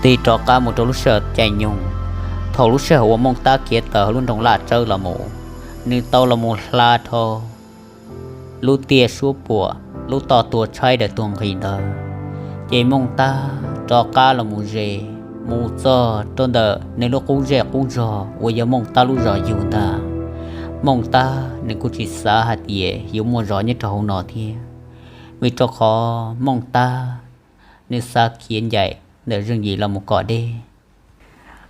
Tig rov qab mus rau lub sij hawm caij nyoog, thaum lub sij hawm uas Mooj Tab khiav tawm hauv lub nroog Laj Tsawb los mus, nws tau los mus hla dhau lub tiaj suab puam, lub toj tuag tshaib daws tuag nqhis ntawd, ces Mooj Tab rov qab los mus ze mus txog rau ntawm nws lub qub zej qub zog uas yog Mooj Tab lub zos yug ntag. Mooj Tab nws kuj tsis xav hais tias yuav muaj zos nyob rau hauv no thiab, vim rau qhov Mooj Tab nws xav khiav ncaim ntawm zeej yim los mus kom deb.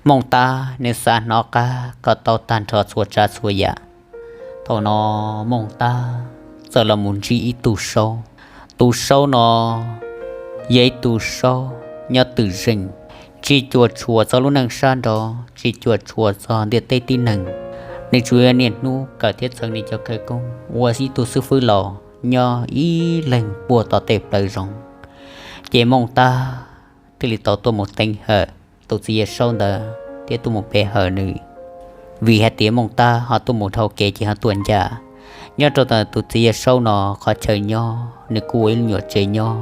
Mooj Tab nws xav hnov qab kom tau tag nrho txhua tsav txhua yam. Thaum no Mooj Tab txawm los mus ntsib ib tug saub. Tus saub no yog ib tug saub nyob twm zeej, tsis cuam tshuam txog lub neej sab nraud, tsis cuam tshuam txog ntiaj teb tib neeg. Nws tsuas yog niaj hnub kawm thiab txheev nws cov khawv koob ua ib tug xib fwb laus nyob ib leeg puag tom tej plawv zoov. Ces Mooj Tab thiaj li tau tuaj mus teev hawm tus txiv yawg saub ntawd thiab tuaj mus pe hawm nws, vim hais tias Mooj Tab ho tuaj mus dhau kev ces ho tuaj ncaj. Nyob rau ntawm tus txiv yawg saub no qhov chaw nyob nws kuj ua ib lub nyuam tsev nyob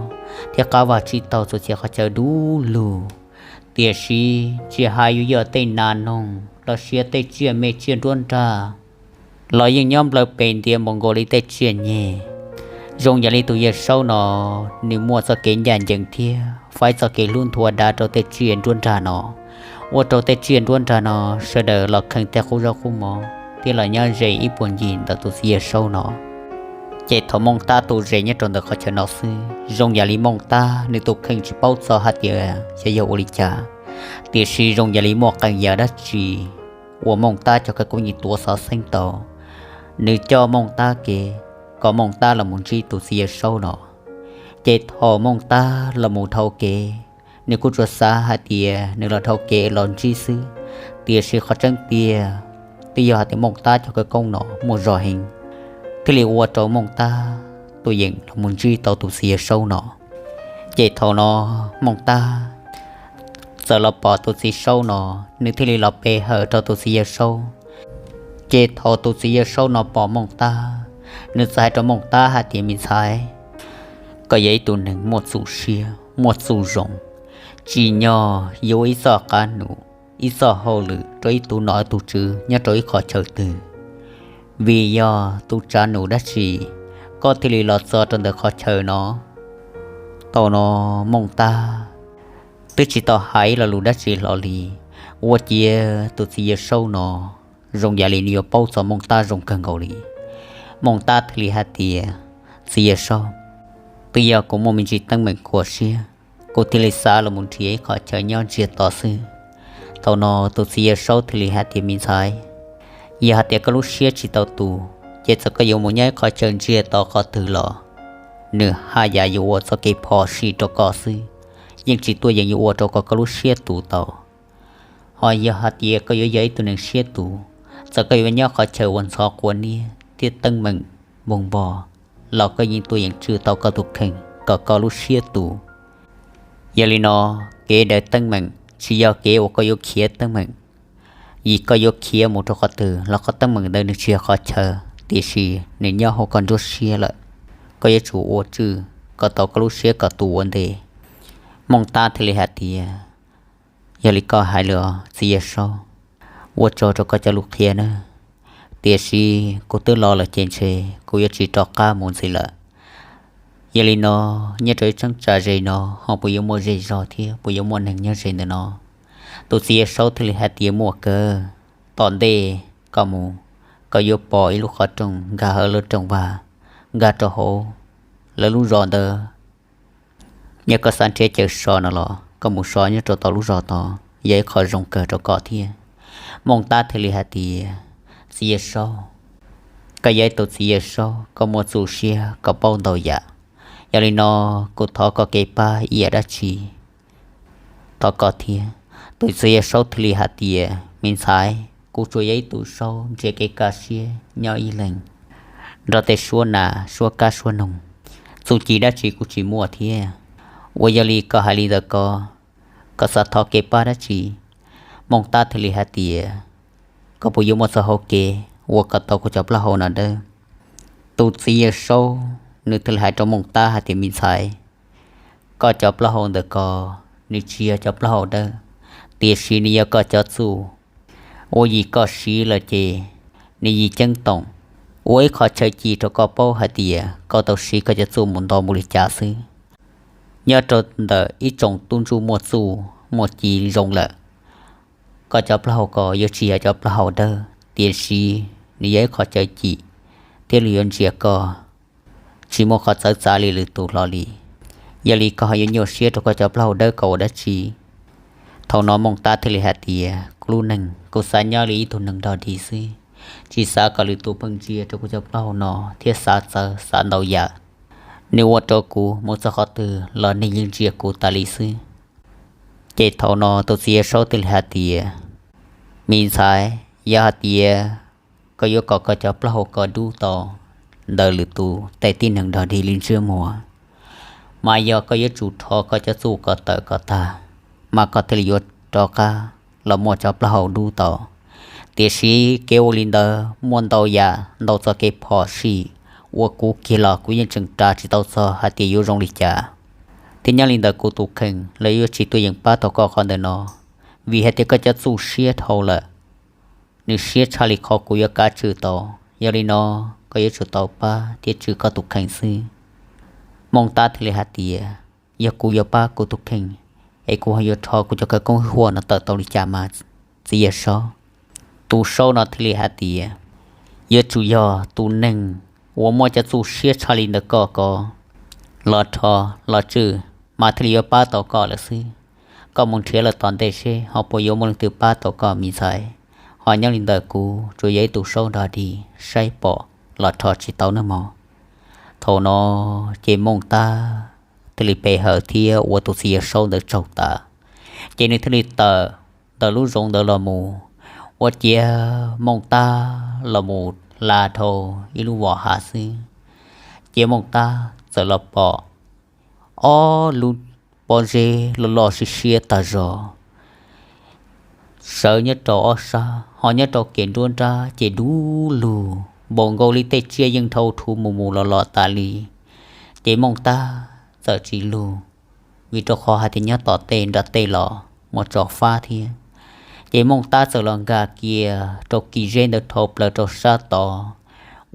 thiab qab vaj tsib taug txhua txhia qhov chaw dub lug. Tiam sis tsis hais yuav yog tej nas noog los sis tej tsiaj me tsiaj nruab nrag los yeej nyob nplawg pes ntiav npaum nkaus li tej tsiaj nyeg. Zoo yam li tus yawg saub no, nws muaj txoj kev ncaj ncees thiab faib txoj kev hlub nthua dav rau tej tsiaj nruab nrag no, ua rau tej tsiaj nruab nrag no sawv daws los kheev tej qub zaub qub mov thiab los nyob ze ib puag ncig ntawm tus txiv yawg saub no. Ces thaum Mooj Tab tuaj ze nyob rau ntawm qhov chaw no xwb, zoo yam li Mooj Tab nws tus kheej tsis paub txog hais tias xyov yog ua li cas, tiam sis zoo yam li muaj qee yam dab tsi uas Mooj Tab cov khawv koob yeej tuav xov xeeb tau. Nws coj Mooj Tab kev kom Mooj Tab los mus ntsib tus txiv yawg saub no. Ces thaum Mooj Tab los mus dhau kev, nws kuj tsuas xav hais tias nws los dhau kev los ntsib xwb, tiam sis qhov tseeb tiag twb yog hais tias Mooj Tab cov khawv koob no muaj zog heev, thiaj li ua rau Mooj Tab tus yeem los mus ntsib tau tus txiv yawg saub no. Ces thaum no Mooj Tab txawm los pom tus txiv saub no, nws thiaj li los pe hawm rau tus txiv yawg saub. Ces thaum tus txiv yawg saub no pom Mooj Tab, nws txawm hais rau Mooj Tab hais tias, me ntxhais, koj yog ib tug neeg muaj txuj siab muaj txuj zoo, tsim nyog yuav ua ib txoj qab num, ib txoj hauj lwm rau ib tug nom ib tug tswv nyob rau ib qhov chaw twg, vim yog tus tsav num dab tsi koj thiaj li los txog rau ntawm qhov chaw no. Thaum no Mooj Tab twb tsis tau hais ib lo lus dab tsi hlo li, ua ciav tus txiv yawg saub no zoo yam li nws yuav paub txog Mooj Tab zoo kawg nkaus li. Mooj Tab thiaj li hais tias, txiv yawg saub, twb yog kuv muaj me ntsis teeb meem khuam siab, kuv thiaj li xav los mus nrhiav ib qhov chaw nyob ntsiag to xwb. Thaum no tus txiv yawg saub thiaj li hais tias, me ntxhais, yog hais tias koj lub siab tsis tau tus, ces txawm koj yuav mus nyob ib qhov chaw ntsiag to qhov twg los, nws haj yam yuav ua txoj kev phom sij rau koj xwb, yeej tsis tuaj yeem yuav ua rau kom koj lub siab tus tau. Ho yog hais tias koj yuav yog ib tug neeg siab tus, txawm koj yuav nyob qhov chaw uas ntxhov quav niab thiab teeb meem npog npog los koj yeej tuaj yeem tswj tau koj tus kheej kom koj lub siab tus. Yog li no, kev daws teeb meem tsis yog kev uas koj yuav khiav teeb meem, vim koj yuav khiav mus rau qhov twg los qhov teeb meem ntawd nws tsis yog qhov chaw, tiam sis nws nyob hauv koj nruab siab lawm. Koj yuav tsum ua tswj kom tau koj lub siab kom tus ua ntej. Mooj Tab thiaj li hais tias, yog li koj hais li os txiv yawg saub, ua tsaug rau koj cov lus qhia na, tiam sis kuv twb los lawm ces ntshe kuv yuav tsis rov qab mus ntxiv lawm. Yog li no, nyob rau ib cheeb tsam ze no ho puas yuav muaj zej zog thiab puas yuav muaj neeg nyob ze ntawm no? Tus txiv yawg saub thiaj li hais tias, muaj kawg, tom ntej koj mus, koj yuav pom ib lub qhov rooj nkag hauv lub rooj vag, nkag rau hauv lawv lub zos ntawd. Yog koj xav nrhiav chaw so no los koj mus so nyob rau tom lub zos tod, yog ib qho zoo kawg rau koj thiab. Mooj Tab thiaj li hais tias, txiv yawg saub, koj yog ib tug txiv yawg saub, koj muaj txuj siab, koj paub ntau yam. Yog li no, kuv thov koj kev pab ib yam dab tsi, thov koj thiab. Tus txiv yawg saub thiaj li hais tias, me ntxhais, kuv tsuas yog ib tug saub nrhiav kev kaj siab nyob ib leeg nrog tej suab nas suab kab suab noog, txuj ci dab tsi kuj tsis muaj thiab. Uas yog li koj hais li ntawd ko, koj xav thov kev pab dab tsi? Mooj Tab thiaj li hais tias, koj puas yuav muaj txoj hau kev ua kom tau kuv cov plaub hau no dawb? Tus txiv yawg saub nws thiaj li hais rau Mooj Tab hais tias, me ntxhais, koj cov plaub hau ntawm ko nws tsis yog cov plaub hau dawb, tiam sis nws yog koj cov txuj. Ua yim koj siv lawm ces nws yim ceeb toom, ua ib qho chaw cim rau koj paub hais tias koj tau siv koj cov txuj mus nto mus li cas xwb. Nyob rau ntawm ib tsoom tub ntsuj muaj txuj muaj ci zoo lawm, koj cov plaub hau ko yuav tsis yog cov plaub hau dawb, tiam sis nws yog ib qho chaw cim thiab nws yuav ntsia koj tsis muaj qhov txawv txav li lwm tus hlo li. Yog li koj ho yuav nyuaj siab rau koj cov plaub hau dawb ko ua dab tsi? Thaum no Mooj Tab thiaj li hais tias, kuv lub neej kuv xav nyob li ib tug neeg dog dig xwb, tsis xav kom lwm tus pheej ntsia rau kuv cov plaub hau no thiab xav txawv xav ntau yam. Nws ua rau kuv mus txog qhov twg los neeg yeej ntsia kuv tas li xwb. Ces thaum no tus txiv Yawg Saub thiaj li hais tias, me ntxhais, yog hais tias koj yuav kom koj cov plaub hau ko dub tau ntawm lwm tus tej tib neeg dog dig li ntsej muag, mas yog koj yuav tsum rho koj cov txuj ko tawm kom tag, mas koj thiaj li yuav rov qab los muaj cov plaub hau dub tau. Tiam sis kev ua li ntawd muaj ntau yam ntau txoj kev phom sij, uas kuv kiag los kuv yeej tseem ras tsis tau txog hais tias yuav zoo li cas. Thiab nyob li ntawm kuv tus kheej los yuav tsis tuaj yeem pab tau koj qhov ntawm no, vim hais tias koj cov txuj siab dhau lawm, nws siab tshaj li qhov kuv yuav kav tswj tau. Yog li no, koj yuav tsum tau pab thiab tswj koj tus kheej xwb. Mooj Tab thiaj li hais tias, yog kuv yuav pab kuv tus kheej, es kuv ho yuav rho kuv cov khawv koob hwj huaj no tawm tau li cas mas, txiv Yawg Saub? Tus Saub no thiaj li hais tias, yuav tsum yog tus neeg uas muaj cov txuj siab tshaj li ntawm koj ko los rho los tswj, mas thiaj li yuav pab tau koj lawm xwb. Koj mus nrhiav lawm tom ntej seb ho puas yuav muaj leej twg pab tau koj, me ntxhais. Ho nyob li ntawm kuv tsuas yog ib tug Saub dog dig, saib pom los rho tsis tau nawb mog. Thaum no ces Mooj Tab thiaj li pe hawm thiab ua tus txiv Yawg Saub ntawd tsaug tas, ces nws thiaj li tawm ntawm lub zoov ntawd los mus. Ua ciav Mooj Tab los mus hla dhau ib lub vos hav xwb, ces Mooj Tab txawm los pom ob lub pob zeb loj loj siab siab tag zog sawv nyob rau ob sab, ho nyob rau kev nruab nrab ces dub lug npaum nkaus li tej tsiaj yeej dhau thuv mus mus los los tas li. Ces Mooj Tab txawm tsis lug, vim rau qhov hais tias nyob tom tej nram tej los muaj tso fab thiab. Ces Mooj Tab txawm los nkag kiag rau kis zeb ntawd dhau plaws rau sab tod,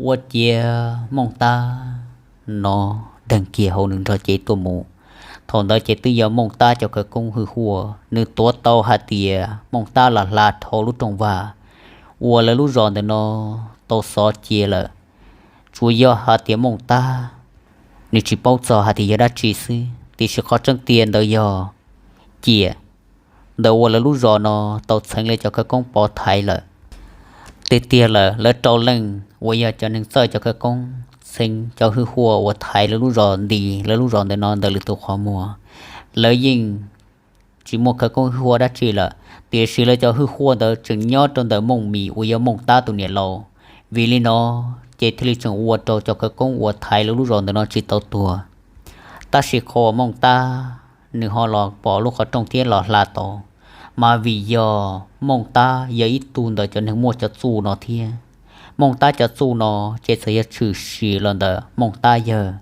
ua ciav Mooj Tab no deeg kiag hauv nws nrog cev tuaj mus. Thaum ntawd ces twb yog Mooj Tab cov khawv koob hwj huaj, nws tuav tau hais tias Mooj Tab los hla dhau lub rooj vag uas lawv lub zos ntawm no tau xov cia lawm. Tsuas yog hais tias Mooj Tab nws tsis paub txog hais tias yog dab tsi xwb, tiam sis qhov tseeb tiag ntawd yog ciam ntawm uas lawv lub zos no tau txheev lawv cov khawv koob pov thaiv lawm. Tiag tiag lawm, lawv rau leej uas yog cov neeg txawj cov khawv koob, txheev cov hwj huaj uas thaiv lawv lub zos nti lawv lub zos ntawm no ntawm lwm tus qhov muag, lawv yeej tsis muaj khawv koob hwj huaj dab tsi lawm, tiam sis lawv cov hwj huaj ntawd tseem nyob rau ntawm Mooj Mim uas yog Mooj Tab tus niam laus. Vim li no ces thiaj li tseem ua rau cov khawv koob uas thaiv lawv lub zos ntawm no tsis tau tuag. Tab sis qhov uas Mooj Tab nws ho los pom lub qhov rooj thiab los hla tau, mas vim yog Mooj Tab yog ib tug ntawm cov neeg muaj cov txuj no thiab. Mooj Tab cov txuj no ces txawm yog tshwm sim los ntawm Mooj Tab yawg,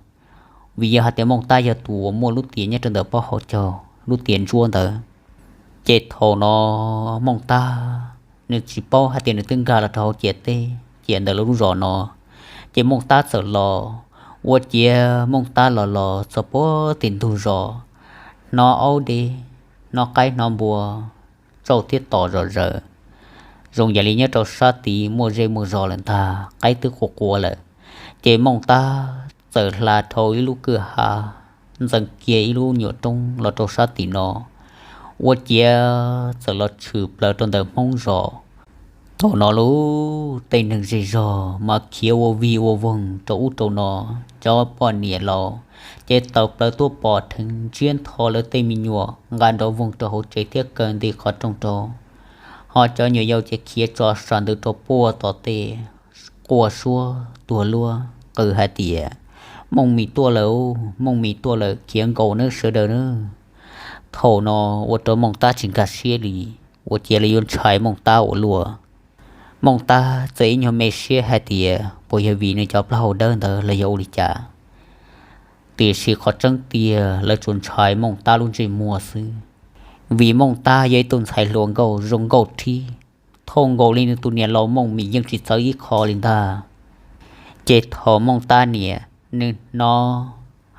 vim yog hais tias Mooj Tab yog tus uas muaj lub tiam nyob rau ntawm pob hauv caug lub tiam ntsuab ntawd. Ces thaum no Mooj Tab nws tsis paub hais tias nws twb nkag los rau hauv ciam teb ciam ntawm lawv lub zos no, ces Mooj Tab txawm los. Ua ciav Mooj Tab los los txog puag tim ntug zos, hnov aub deb, hnov qaib hnov npua tsauj thiab tom zom zaws, zoo yam li nyob rau sab tid muaj zej muaj zos lawm ntag, qaib twb qua qua lawm. Ces Mooj Tab txawm hla dhau ib lub kwj ha, ntxeev kiag ib lub nyuam roob los rau sab tim no, ua ciav txawm los tshwm plaws rau ntawm Hmoob zos. Thaum no lub tej neeg zej zog mas khiav ua vig ua voog rau ub rau no, cov poj niam laus ces tawm plaws tuaj pom dheev ntsiab ntho lawv tej me nyuam nqa nrov voog rau hauv tsev thiab kaw nti qhov rooj rau. Ho cov nyuam yaus ces khiav tso sam ntws rau puag tom tej, quaj suab tuag luaj qw hais tias, Mooj Mim tuaj lawm, Mooj Mim tuaj lawm, khiav nkaus nawb sawv daws nawb. Thaum no ua rau Mooj Tab tsis nkag siab li, ua ciav lawv yuav ntshai Mooj Tab ua luaj. Mooj Tab txawm ib nyuag me siab hais tias puas yog vim nws cov plaub hau dawb ntawd los yog ua li cas, tiam sis qhov tseeb tiag lawv tsuas ntshai Mooj Tab lub ntsej muag xwb. Vim Mooj Tab yog ib tug ntxhais hluas nkauj zoo nkauj thiab thooj nkaus li nws tus niam laus Mooj Mim yeej tsis txawv ib qho li ntag. Ces thaum Mooj Tab niam nws hnov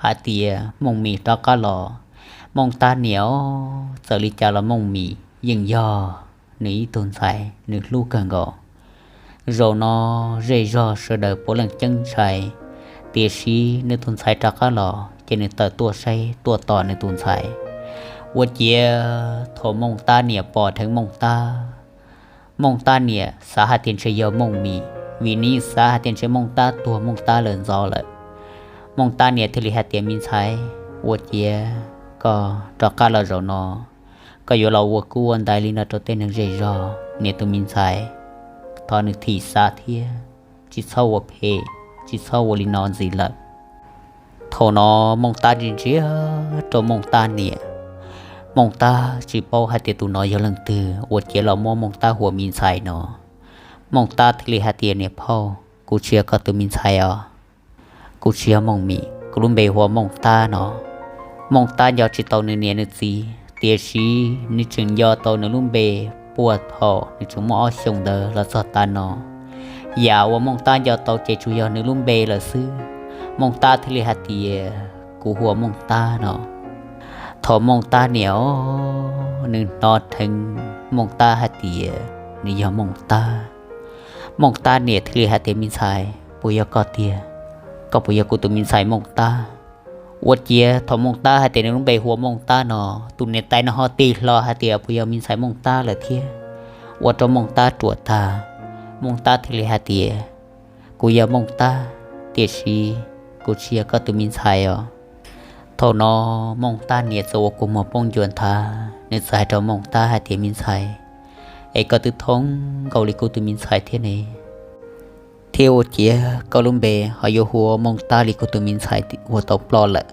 hais tias Mooj Mim rov qab los, Mooj Tab niam os, txawm li cas los Mooj Mim yeej yog nws ib tug ntxhais nws hlub kawg nkaus. Zaum no zej zog sawv daws puav leej ceeb ntshai, tiam sis nws tus ntxhais rov qab los ces nws tawm tuaj saib tuaj tos nws tus ntxhais. Ua ciav thaum Mooj Tab niam pom dheev Mooj Tab, Mooj Tab niam xav hais tias ntshe yog Mooj Mim, vim nws yeej xav hais tias ntshe Mooj Tab tuag Mooj Tab lawm ntxov lawm. Mooj Tab niam thiaj li hais tias, Me ntxhais, ua ciav koj rov qab los zaum no, koj yuav los ua kub ua ntaiv li no rau tej neeg zej zog, niam tus me ntxhais, thov nws thim xav thiab, tsis txhob ua phem, tsis txhob ua li no ntxiv lawm. Thaum no Mooj Tab ntsia ntsia rau Mooj Tab niam, Mooj Tab tsis paub hais tias tus no yog leej twg ua ciav los muab Mooj Tab hu ua me ntxhais no. Mooj Tab thiaj li hais tias, Niam phauj, kuv tsis yog koj tus me ntxhais os. Kuv tsis yog Mooj Mim, kuv lub npe hu ua Mooj Tab no. Mooj Tab nco tsis tau nws niam nws txiv, tiam sis nws tseem nco tau nws lub npe puag thaum nws tseem muaj ob xyoos ntawd los txog tav no. Yam uas Mooj Tab nco tau ces tsuas yog nws lub npe lawm xwb. Mooj Tab thiaj li hais tias, Kuv hu ua Mooj Tab no. Thaum Mooj Tab niam os, nws hnov dheev Mooj Tab hais tias nws yog Mooj Tab, Mooj Tab niam thiaj li hais tias, Me ntxhais, puas yog koj tiag? Koj puas yog kuv tus me ntxhais Mooj Tab? Ua ciav thaum Mooj Tab hais tias nws lub npe hu ua Mooj Tab no, tus niam tais no ho tig hlo hais tias, Puas yog me ntxhais Mooj Tab lawm thiab? Ua rau Mooj Tab ruam tag. Mooj Tab thiaj li hais tias, Kuv yog Mooj Tab, tiam sis kuv tsis yog koj tus me ntxhais os. Thaum no Mooj Tab niam txawm ua kua muag poob ncua nthav, nws txawm hais rau Mooj Tab hais tias, Me ntxhais, es koj twb thooj nkaus li kuv tus me ntxhais thiab ne, thiab ua ciav koj lub npe ho yuav hu ua Mooj Tab li kuv tus me ntxhais uas tau ploj lawm?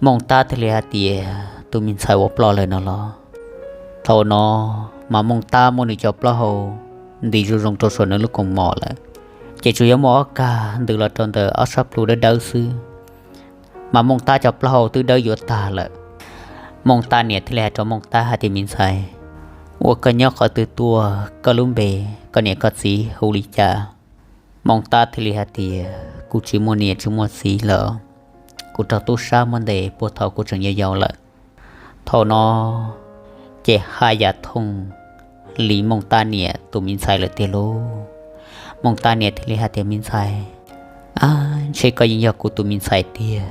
Mooj Tab thiaj li hais tias, Tus me ntxhais uas ploj lawm no los? Thaum no mas Mooj Tab muab nws cov plaub hau nti zoo zoo rau saum nws lub kaus mom lawm, ces tsuas yog muaj ob kag ntws los rau ntawm ob sab plhu dawb dawb xwb. Mas Mooj Tab cov plaub hau twb dawb yuav tag lawm. Mooj Tab niam thiaj li hais rau Mooj Tab hais tias, Me ntxhais, ua koj nyob qhov twg tuaj, koj lub npe, koj niam koj txiv hu li cas? Mooj Tab thiaj li hais tias, Kuv tsis muaj niam tsis muaj txiv lawm, kuv raug tub sab muab ntes puag thaum kuv tseem yau yau lawm. Thaum no ces haj yam thooj li Mooj Tab niam tus me ntxhais lawm tiag lauj. Mooj Tab niam thiaj li hais tias, Me ntxhais, ab, ntshe koj yeej yog kuv tus me ntxhais tiag.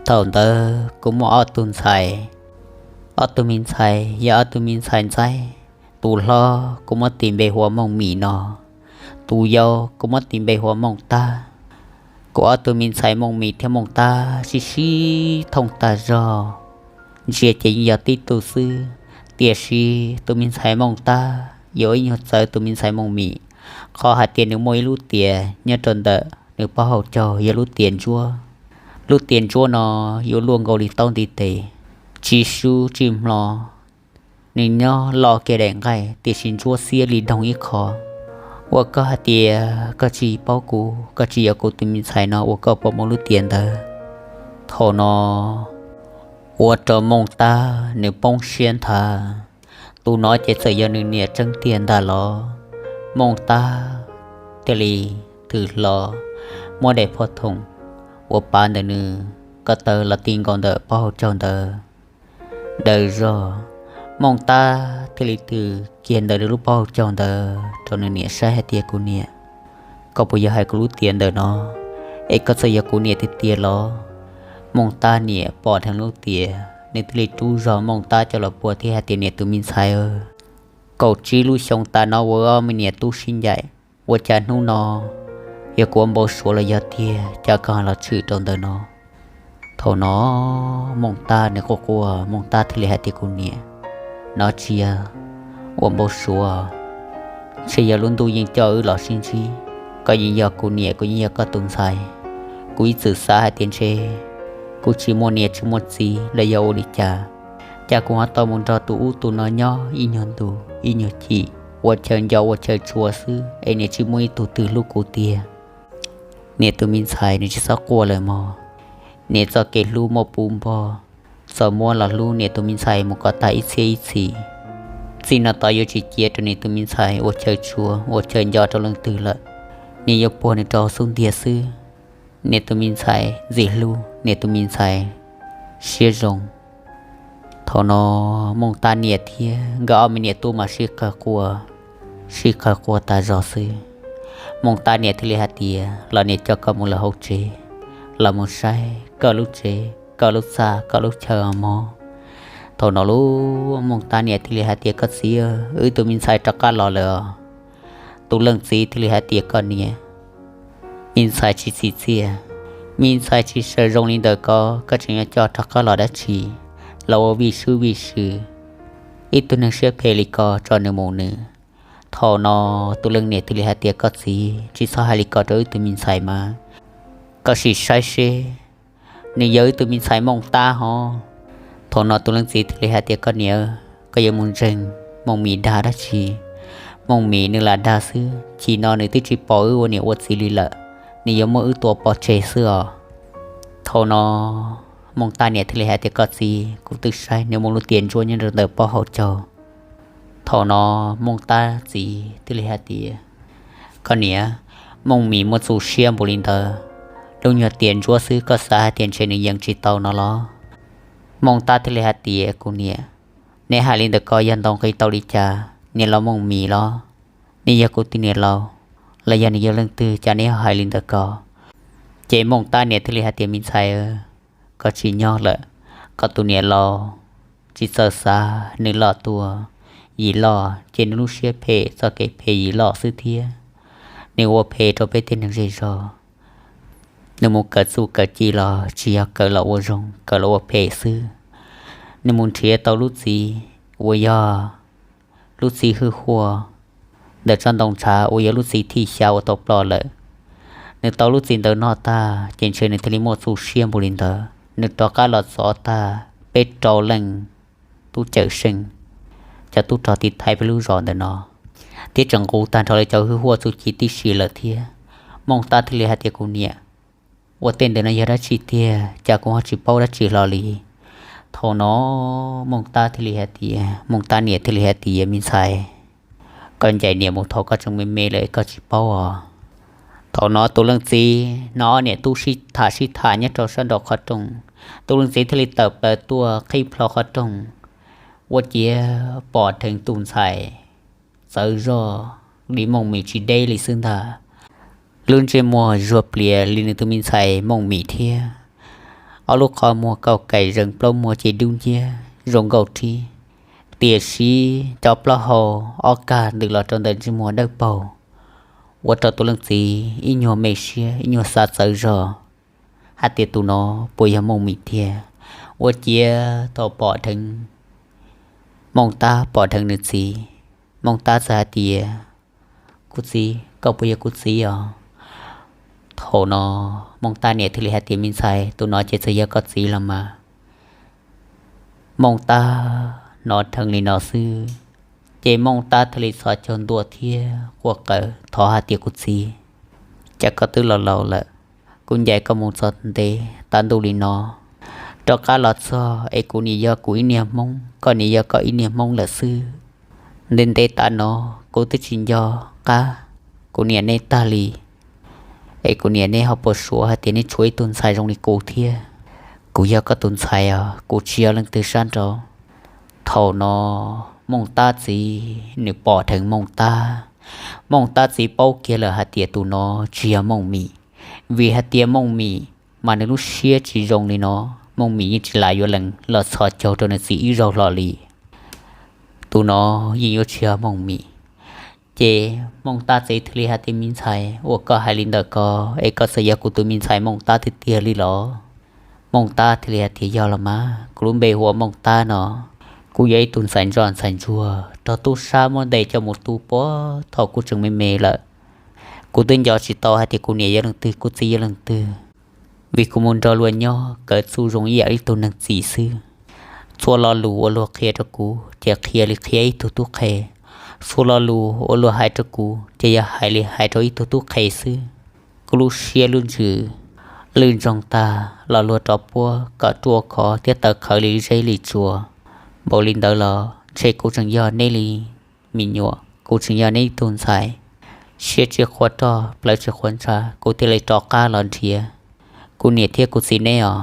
Thaum ntawd kuv muaj ob tug ntxhais, ob tug me ntxhais yog ob tug me ntxhais ntxaib. Tus hlob kuv muab tis npe hu ua Mooj Mim no, tus yau kuv muab tis npe hu ua Mooj Tab. Kuv ob tug me ntxhais Mooj Mim thiab Mooj Tab sib sib thooj tag zog, ntsia ces yeej yog tib tug xwb, tiam sis tus me ntxhais Mooj Tab yuav ib nyuag txawv tus me ntxhais Mooj Mim, qhov hais tias nws muaj ib lub tias nyob rau ntawm nws pob hauv caug yog lub tias ntsuab. Lub tias ntsuab no yuav luaj nkaus li taub ntiv tes, tsis sub tsis hmlo. Nws nyob loj kiag daim nqaij tiam sis ntsuab xiab li doog ib qho. Ua koj hais tias koj tsis paub kuv, koj tsis yog kuv tus me ntxhais no ua koj puas muaj lub tias ntawd? Thaum no ua rau Mooj Tab nws poob siab nthav. Tus no ces txawm yog nws niam tseeb tiag ntag los? Mooj Tab thiaj li thwm hlo muab daim phoj thoom uas pav ntawm nws ko taw los ti nkaus ntawm pob hauv caug ntawd daws zog. Mooj Tab thiaj li twm kiag ntawm nws lub pob hauv caug ntawd rau nws niam saib hais tias, Kuv niam, koj puas yog hais kuv lub tias ntawm no, es koj txawm yog kuv niam tiag tiag los? Mooj Tab niam pom dheev lub tias, nws thiaj li rub zog Mooj Tab coj los puag thiab hais tias, Niam tus me ntxhais, kaum tsib lub xyoo tas no ua ob me niam tub sib ncaim, ua cas hnub no yog kuv ua npau suav los yog tiag cas koj los tshwm rau ntawm no? Thaum no Mooj Tab nws quaj quaj, Mooj Tab thiaj li hais tias, Kuv niam, no tsis yog ua npau suav, ntshe yog lub ntuj yeej coj wb los sib ntsib. Koj yeej yog kuv niam, kuv yeej yog koj tus ntxhais. Kuv ib txwm xav hais tias ntshe kuv tsis muaj niam tsis muaj txiv los yog ua li cas, cas kuv ho tau mus nrog tus ub tus no nyob ib nyuag ntu ib nyuag chim, ua chaw nco ua chaw tshua xwb es niam tsis muaj ib tug twg hlub kuv tiag. Niam tus me ntxhais, nws tsis txhob quaj lawm mog. Niam txoj kev hlub muaj puv npog, txawm muab los hlub niam tus me ntxhais mus kom tag ib txhiab ib txhis. Txij no tod yuav tsis cia rau niam tus me ntxhais ua chaw tshua ua chaw nco rau leej twg lawm. Nws yuav puag nws rau xub ntiag xwb. Niam tus me ntxhais ntxim hlub, niam tus me ntxhais siab zoo. Thaum no Mooj Tab niam thiab nkawd ob me niam tub mas sib qawg quaj, sib qawg quaj tas zog xwb. Mooj Tab niam thiaj li hais tias, los niam coj koj mus lawm hauv tsev, los mus saib koj lub tsev, koj lub txaj, koj lub chaw mog. Thaum no lub Mooj Tab niam thiaj li hais tias, koj txiv, wb tus me ntxhais rov qab los lawm os. Tus leej txiv thiaj li hais tias, koj niam, me ntxhais tsis txim txiaj, me ntxhais tsis sawv zoo li ntawm ko, koj tseem yuav coj rov qab los dab tsi? Los ua vij sub vij sw, ib tug neeg siab phem li ko tso nws mus nws. Thaum no tus leej niam thiaj li hais tias, koj txiv, tsis txhob hais li ko rau wb tus me ntxhais mas, koj sim saib seb, nws yog wb tus me ntxhais Mooj Tab hov. Thaum no tus leej txiv thiaj li hais tias, koj niam, koj yuav mus ntseeg Mooj Mim dag dab tsi? Mooj Mim nws lam dag xwb, chim no nws twb tsis pom wb ua niam ua txiv li lawm, nws yuav muab wb tua pov tseg xwb os. Thaum no Mooj Tab niam thiaj li hais tias, koj txiv, kuv twb saib nws muaj lub tias ntsuab nyob rau ntawm pob hauv caug. Thaum no Mooj Tab txiv thiaj li hais tias, koj niam, Mooj Mim muaj txuj siab npaum li ntawd, lub nyuag tias ntsuab xwb koj xav hais tias ntshe nws yees tsis tau no los? Mooj Tab thiaj li hais tias, kuv niam, neb hais li ntawm ko yog ntaus nqi tau li cas? Niam laus Mooj Mim los nws yog kuv tus niam laus, los yog nws yog leej twg cas neb ho hais li ntawm ko? Ces Mooj Tab niam thiaj li hais tias, me ntxhais, koj tsis nyob lawm, koj tus niam laus tsis txawj xav, nws loj tuaj yim loj ces nws lub siab phem txoj kev phem yim loj xwb thiab. Nws ua phem rau peb tej neeg zej zog. Nws mus kawm txuj kawm ci los tsis yog kawm los ua zoo, kawm los ua phem xwb. Nws mus nrhiav tau lub txiv uas yog lub txiv hwj huaj ntawm tsob ntoo ntshav uas yog lub txiv thij xya uas tau ploj lawm. Nws tau lub txiv ntawd noj tag ces ntshe nws thiaj li muaj txuj siab npaum li ntawd. Nws rov qab los txov tag peb rau leej tub cawm seej, cov tub rog tiv thaiv peb lub zos ntawm no, thiab tseem nqus tag nrho li cov hwj huaj txuj ci tib si lawm thiab. Mooj Tab thiaj li hais tias, kuv niam, ua tej ntawm no yog dab tsi tiag, cas kuv ho tsis paub dab tsi hlo li? Thaum no Mooj Tab thiaj li hais tias, Mooj Tab niam thiaj li hais tias, me ntxhais, koj ncaim niam mus thaum koj tseem me me lawm es koj tsis paub os. Thaum no tus leej txiv no ob niam tub sib tham sib tham nyob rau sab nraum qhov rooj. Tus leej txiv thiaj li tawm plaws tuaj qhib plho qhov rooj, ua ciav pom dheev tus ntxhais txawv zog li Mooj Mim tsis deb li xwb ntag. Lub ntsej muag zuag plias li nws tus me ntxhais Mooj Mim thiab. Ob lub qhov muag kaum kaim zees plaub muag ces dub nciab zoo nkauj rhib. Tiam sis cov plaub hau ob kag ntws los rau ntawm ntsej muag dawb paug, ua rau tus leej txiv ib nyuag me siab ib nyuag xav txawv zog hais tias tus no puas yog Mooj Mim tiag. Ua ciav thaum pom dheev, Mooj Tab pom dheev nws txiv, Mooj Tab txawm hais tias, kuv txiv, koj puas yog kuv txiv os? Thaum no Mooj Tab niam thiaj li hais tias, me ntxhais, tus no ces txawm yog koj txiv los mas. Mooj Tab hnov dheev li no xwb, ces Mooj Tab thiaj li txhos caug ntua thiab quaj qw thov hais tias, kuv txiv, cas koj twb laus laus lawm, kuv ncaim koj mus txog ntev tas ntuj li no, rov qab los txog es kuv nim yog kuv ib niag Hmoob, koj nim yog koj ib niag Hmoob lawm xwb. Ntev ntev tas no kuv twb tsis nco qab kuv niam neb tag li, es kuv niam neb ho puas suav hais tias neb tshuav ib tug ntxhais zoo li kuv thiab. Kuv yog koj tus ntxhais os, kuv tsis yog leej twg sab nraud. Thaum no Mooj Tab txiv nws pom dheev Mooj Tab, Mooj Tab txiv paub kiag lawm hais tias tus no tsis yog Mooj Mim, vim hais tias Mooj Mim mas nws lub siab tsis zoo li no, Mooj Mim yeej tsis lam yuav lees los txhos caug rau nws txiv ib zaug hlo li. Tus no yeej yuav tsis yog Mooj Mim. Ces Mooj Tab txiv thiaj li hais tias, me ntxhais, ua koj hais li ntawm ko es koj txawm yog kuv tus me ntxhais Mooj Tab tiag tiag li los? Mooj Tab thiaj li hais tias, yog los mas, kuv lub npe hu ua Mooj Tab no. Kuv yog ib tug ntxhais ntsuag ntxhais ntsuag raug tub sab muab ntes coj mus tu puag thaum kuv tseem me me lawm. Kuv twb nco tsis tau hais tias kuv niam yog leej twg, kuv txiv yog leej twg, vim kuv mus nrog luag nyob kawm txuj zoo ib yam li tug neeg txim xwb. Txhua lo lus uas luag qhia rau kuv ces qhia li qhia ib tug tub qhe, txhua lo lus uas luag hais rau kuv ces yog hais li hais rau ib tug tub qhe xwb. Kuv lub siab lub ntsws lwj ntsoog tag los luag rov puab kom ruaj khov thiab tawv qhawv li zeb li tsua. Npaum li ntawd los ntshe kuv tseem yog neb li me nyuam, kuv tseem yog neb ib tug ntxhais. Siab tsis qhuav roj, plawv tsis qhuav ntshav, kuv thiaj li rov qab los nrhiav kuv niam thiab kuv txiv neb os.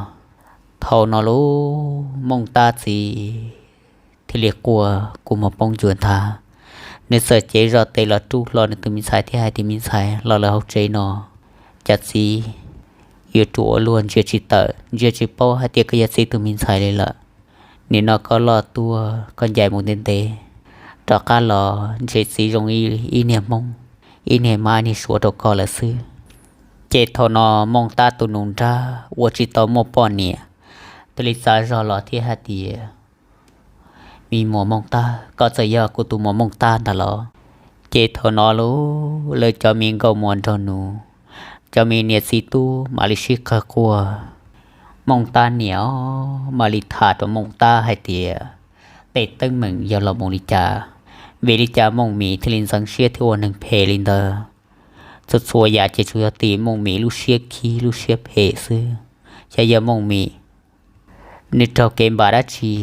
Thaum no lub Mooj Tab txiv thiaj li quaj kua muag poob ncua ntag. Nws txawm cev zog tes los rub hlo nws tus me ntxhais thiab hais tias, Me ntxhais, los lawm hauv tsev no, cas txiv yuav ruam ua luaj, ntsia tsis tawm, ntsia tsis paub hais tias koj yog txiv tus me ntxhais li lawm. Nim no koj loj tuaj, koj ncaim mus ntev ntev, rov qab los ntshe txiv zoo ib niag Hmoob, ib niag Mab niag Suav rau koj lawm xwb. Ces thaum no Mooj Tab tus nus nrab uas tsis tau muaj poj niam thiaj li txav zog los thiab hais tias, Me muam Mooj Tab, koj txawm yog kuv tus muam Mooj Tab ntag los? Ces thaum no lub lawv cov me nkauj muam nraug nus, cov me niam txiv tub mam li sib qawg quaj. Mooj Tab niam mam li tham rau Mooj Tab hais tias, Tej teeb meem yog los mus li cas, vim li cas Mooj Mim thiaj li ntxeev siab thiab ua neeg phem li ntawd? Txhua txhua yam ces tsuas yog tim Mooj Mim lub siab khib lub siab phem xwb. Xyov yog Mooj Mim nws raug kev npam dab tsi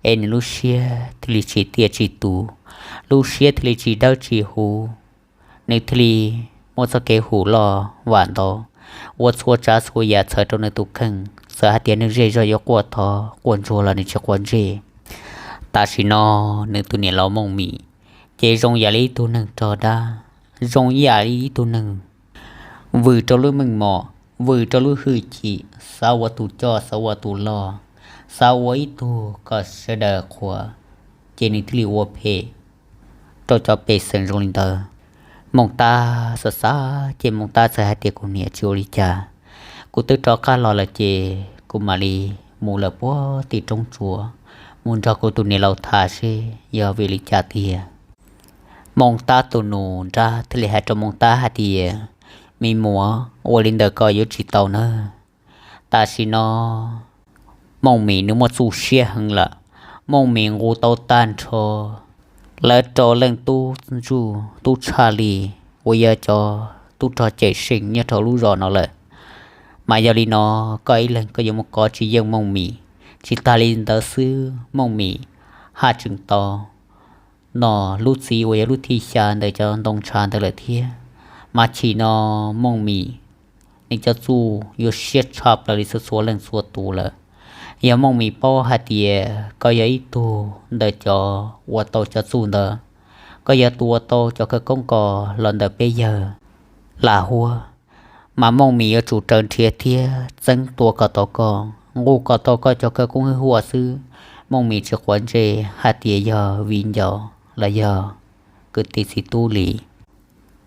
es nws lub siab thiaj li tsis tiaj tsis tus, lub siab thiaj li tsis dawb tsis huv, nws thiaj li muaj txoj kev hum loj vam ntau, ua txhua tsav txhua yam txhawm rau nws tus kheej. Txawm hais tias nws zej zog yuav quaj thov quaj ntsuag los nws tsis quav ntsej. Tam sim no nws tus niam laus Mooj Mim ces zoo yam li ib tug neeg rog dab, zoo yam li ib tug neeg vwm rau lub meej mom, vwm rau lub hwj chim, xav ua tus coj xav ua tus loj, xav ua ib tug kom sawv daws qhuas, ces nws thiaj li ua phem rau cov pej xeem zoo li ntawd. Mooj Tab xav xav ces Mooj Tab txawm hais tias, Kuv niam, tsis ua li cas, kuv twb rov qab los lawm ces kuv mam li mus lawm puag tim roob tsuas, mus nrog kuv tus niam laus tham seb yog vim li cas tiag. Mooj Tab tus nus nrab thiaj li hais rau Mooj Tab hais tias, Me muam, ua li ntawd koj yuav tsis tau nawb. Tam sim no Mooj Mim nws muaj txuj siab heev lawm. Mooj Mim nqus tau tag nrho lawv rau leej tub ntsuj tub tshaj li uas yog cov tub rog cawm seej nyob rau lub zos no lawm. Mas yog li no, koj ib leeg koj yuav mus kov tsis yeej Mooj Mim. Tsis tas li ntawd xwb, Mooj Mim haj tseem tau noj lub txiv uas yog lub thib xya ntawm cov ntoo ntshav ntawd lawm thiab. Mas chim no Mooj Mim nws cov txuj yuav siab tshaj plaws li txhua txhua leej txhua tus lawm. Yog Mooj Mim paub hais tias koj yog ib tug ntawm cov ua tau cov txuj ntawd, koj yog tus ua tau cov khawv koob ko los ntawm peb yawg Lam Huab, mas Mooj Mim yuav tsum raws nrhiav thiab txeeb tua kom tau koj, nqus kom tau koj cov khawv koob hwj huam xwb. Mooj Mim tsis quav ntsej hais tias yog viv ncaus los yog kwv tij txiv tub li.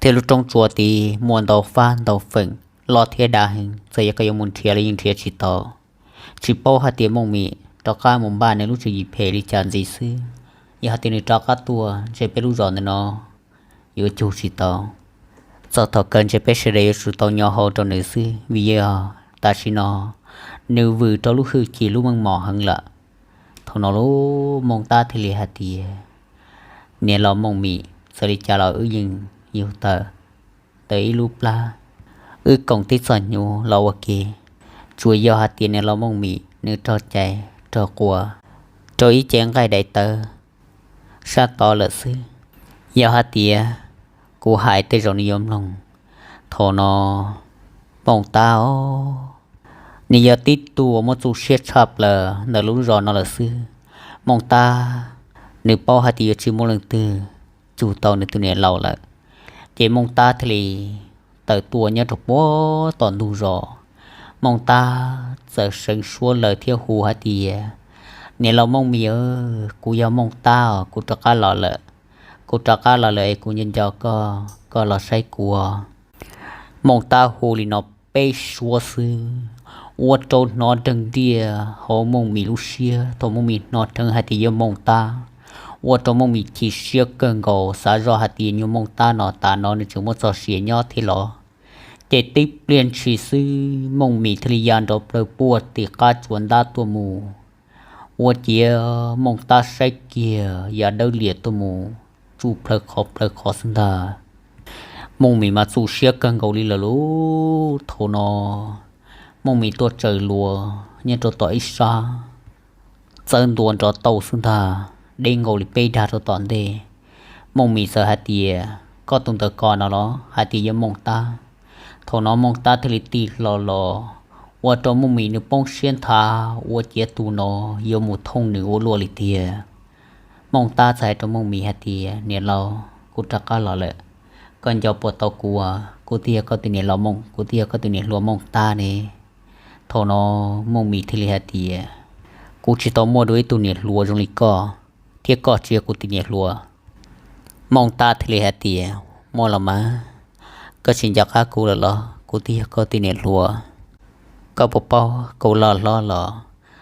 Thiab lub roob tsuas tid muaj ntau fab ntau feem, loj thiab dav heev, txawm yog koj yuav mus nrhiav los yeej nrhiav tsis tau. Tsis paub hais tias Mooj Mim rov qab mus npaj nws lub tswv yim phem li cas ntxiv xwb. Yog hais tias nws rov qab tuaj ntshe peb lub zos ntawm no yuav cug tsis tau. Txog thaum kawg ntshe peb sawv daws yuav tsum tau nyo hau rau nws xwb, vim yog tam sim no nws vwm rau lub hwj chim lub meej mom heev lawm. Thaum no lub Mooj Tab thiaj li hais tias, Niam laus Mooj Mim, txawm li cas los wb yeej yug tawm ntawm ib lub plab, wb koom tib txoj hnyuv los ua ke. Tsuas yog hais tias niam laus Mooj Mim nws raug cais raug quas rau ib ce nqaij daim tawv sab tod lawm xwb. Yog hais tias kuv hais tej zaum nws yuav mloog. Thaum no Mooj Tab os, nws yog tib tug uas muaj txuj siab tshaj plaws ntawm lub zos no lawm xwb. Mooj Tab nws paub hais tias yuav tsis muaj leej twg cug tau nws tus niam laus lawm, ces Mooj Tab thiaj li tawm tuaj nyob rau puag tom ntug zos. Mooj Tab txawm seev suab lawm thiab hu hais tias, Niam laus Mooj Mim, kuv yog Mooj Tab os, kuv rov qab los lawm. Kuv rov qab los lawm es kuv nco nco koj, koj los saib kuv. Mooj Tab hu li no peb suab xwb, ua rau hnov dheev ntiaj hauv Mooj Mim lub siab. Thaum Mooj Mim hnov dheev hais tias yog Mooj Tab, ua rau Mooj Mim chim siab kawg nkaus, xav zoj hais tias nyuag Mooj Tab no tas no nws tseem muaj txoj sia nyob thiab los. Ces tib pliag ntshis xwb Mooj Mim thiaj li ya nrov plawg puag tim qab tsuas ntab tuaj mus. Ua ciav Mooj Tab saib kiag ya dawb liam tuaj mus, tsuj plawg qhov plawg qhov xwb ntag. Mooj Mim mas txuj siab kawg nkaus li lawm lauj. Thaum no Mooj Mim tuaj tsaws luas nyob rau tom ib sab, txawb ntua nrov tau xwb ntag, deb nkaus li peb dag rau tom ntej. Mooj Mim txawm hais tias, koj tus ntawd ko no los hais tias yog Mooj Tab. Thaum no Mooj Tab thiaj li tig hlo los, ua rau Mooj Mim nws poob siab nthav, ua ciav tus no yuav mus thooj nws ua luaj li tiag. Mooj Tab txawm hais rau Mooj Mim hais tias, niam laus, kuv rov qab los lawm, koj nco puas tau kuv? Kuv twb yog koj tus niam laus Mooj, kuv twb yog koj tus niam hluas Mooj Tab ne. Thaum no Mooj Mim thiaj li hais tias, kuv tsis tau muaj dua ib tug niam hluas zoo li koj, thiab koj tsis yog kuv tus niam hluas. Mooj Tab thiaj li hais tias, muaj los mas, koj tsis nco qab kuv lawm los? Kuv twb yog koj tus niam hluas. Koj puas paub kuv los hlob los,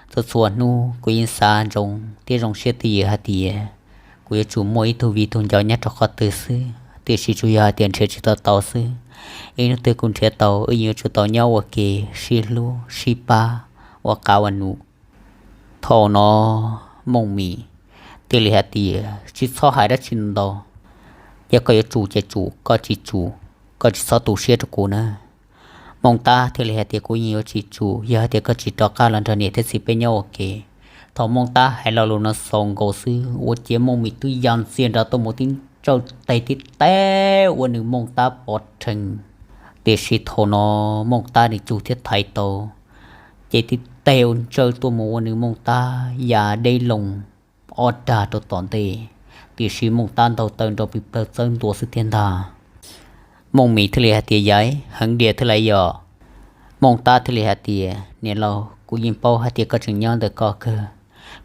txhua txhua hnub kuv yeej xav ntsoov thiab zoo siab twj ywm hais tias kuv yuav tsum muaj ib tug viv tug ncaus nyob rau qhov twg xwb, tiam sis tsuas yog hais tias nrhiav tsis tau tau xwb. Ib hnub twg kuv nrhiav tau, wb yeej yuav tsum tau nyob ua ke, sib hlub sib pab, ua qav ua num. Thaum no Mooj Mim thiaj li hais tias, tsis txhob hais dab tsi ntau, yog koj yuav tsum ces tsum, koj tsis tsum, koj tsis txhob tu siab rau kuv na. Mooj Tab thiaj li hais tias, kuv yeej yuav tsis tsum, yog hais tias koj tsis rov qab los nrog niam thiab txiv peb nyob ua ke. Thaum Mooj Tab hais lo lus no xaus nkaus xwb, ua ciav Mooj Mim twb ya ntxiag nrov tuaj mus tib ntsawj tes tib teg ua nws Mooj Tab pov rhees. Tiam sis thaum no Mooj Tab nws cug thiab thaiv tau, ces tib teg ua ntsawj tuaj mus ua nws Mooj Tab ya deb loo ob rag rau tom ntej. Tiam sis Mooj Tab ntaug taw nrov plig plawg txawb ntua xwb thiab ntag. Mooj Mim thiaj li hais tias, yaiv, heev diam thiab lauj yom? Mooj Tab thiaj li hais tias, niam laus, kuv yeej paub hais tias koj tseem nyob ntawm ko kawg,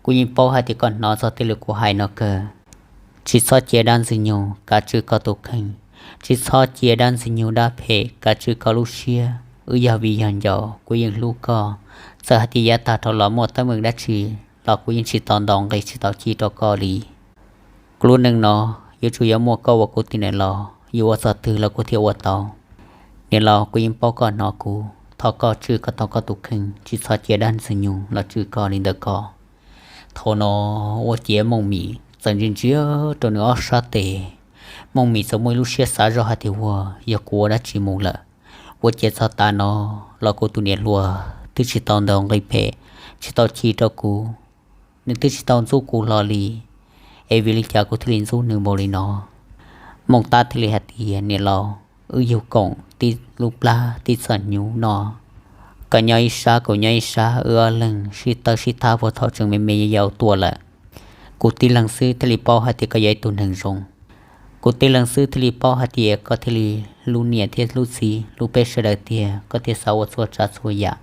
kuv yeej paub hais tias koj hnov txog tej lus kuv hais no kawg. Tsis txhob cia dab Ntxwg Nyoog kav tswj koj tus kheej, tsis txhob cia dab Ntxwg Nyoog dab phem kav tswj koj lub siab. Wb yog viv yog ncaus, kuv yeej hlub koj. Txawm hais tias yav tag dhau los muaj teeb meem dab tsi los kuv yeej tsis tau ntaus nqi tsis tau chim rau koj li. Kuv lub neej no yuav tsum yuav muaj koj ua kuv tus niam laus, yuav ua txog twg los kuv thiaj ua tau. Niam laus, kuv yeej paub koj hnov kuv, thov koj tswj koj tau koj tus kheej, tsis txhob cia dab Ntxwg Nyoog los tswj koj li ntawm ko. Thaum no ua ciav Mooj Mim txawm ntsia ntsia rau nws ob sab tes. Mooj Mim txawm muaj ib lub siab xav zoj hais tias, ua yog kuv ua dab tsi mus lawm, ua ciav txog tav no los kuv tus niam hluas twb tsis tau ntaus nqi phem, tsis tau chim rau kuv, nws twb tsis tau ntxub kuv hlo li, es vim li cas kuv thiaj li ntxub nws npaum li no? Mooj Tab thiaj li hais tias, niam laus, wb yug koom tib lub plab tib txoj hnyuv no, koj nyob ib sab kuv nyob ib sab, wb ob leeg sib tawb sib thab puag thaum tseem me me yau yau tuaj lawm. Kuv tib leeg xwb thiaj li paub hais tias koj yog ib tug neeg zoo. Kuv tib leeg xwb thiaj li paub hais tias koj thiaj li hlub niam thiab hlub txiv, hlub peb sawv daws tiag, koj thiaj xav ua txhua tsav txhua yam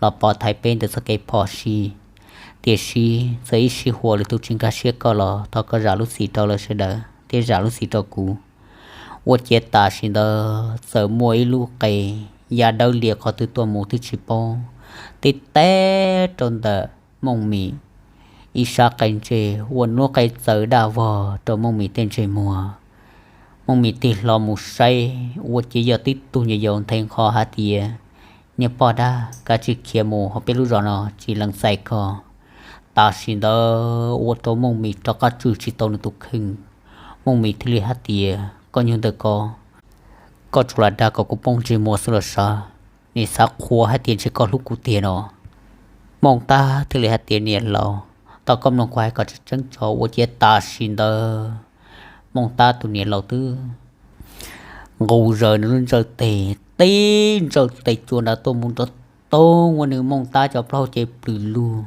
los pov thaiv peb ntawm txoj kev phom sij. Tiam sis txawm ib sij huam lwm tus tsis nkag siab koj los thov koj zam lub txim rau lawv sawv daws thiab zam lub txim rau kuv. Ua ciav tam sim ntawd txawm muaj ib lub qe ya dawb lias qhov twg tuaj mus twb tsis paub, tib teg rau ntawm Mooj Mim ib sab qe ntsej, ua lub qe txawv daj vog rau Mooj Mim tej ntsej muag. Mooj Mim tig hlo mus saib, ua ciav yog tib tug nyuam yaus nthe nqho hais tias, niag poj dab, kav tsij khiav mus, hauv peb lub zos no tsis lees txais koj. Tam sim ntawd ua rau Mooj Mim rov qab tswj tsis tau nws tus kheej. Mooj Mim thiaj li hais tias, koj nyuag ntawm ko, koj tsuas lam dag kom kuv poob ntsej muag xwb los sav, nim xav qhuas hais tias ntshe koj hlub kuv tiag no. Mooj Tab thiaj li hais tias, niam laus, tau koj mloog kuv hais kom tseeb tseeb tso. Ua ciav tam sim ntawd Mooj Tab tus niam laus twb nqus zaws nws lub ntsawj tes, tib ntsawj tes cua ntawd tuaj mus nrov toog ua nws Mooj Tab cov plaub hau cev plws lug,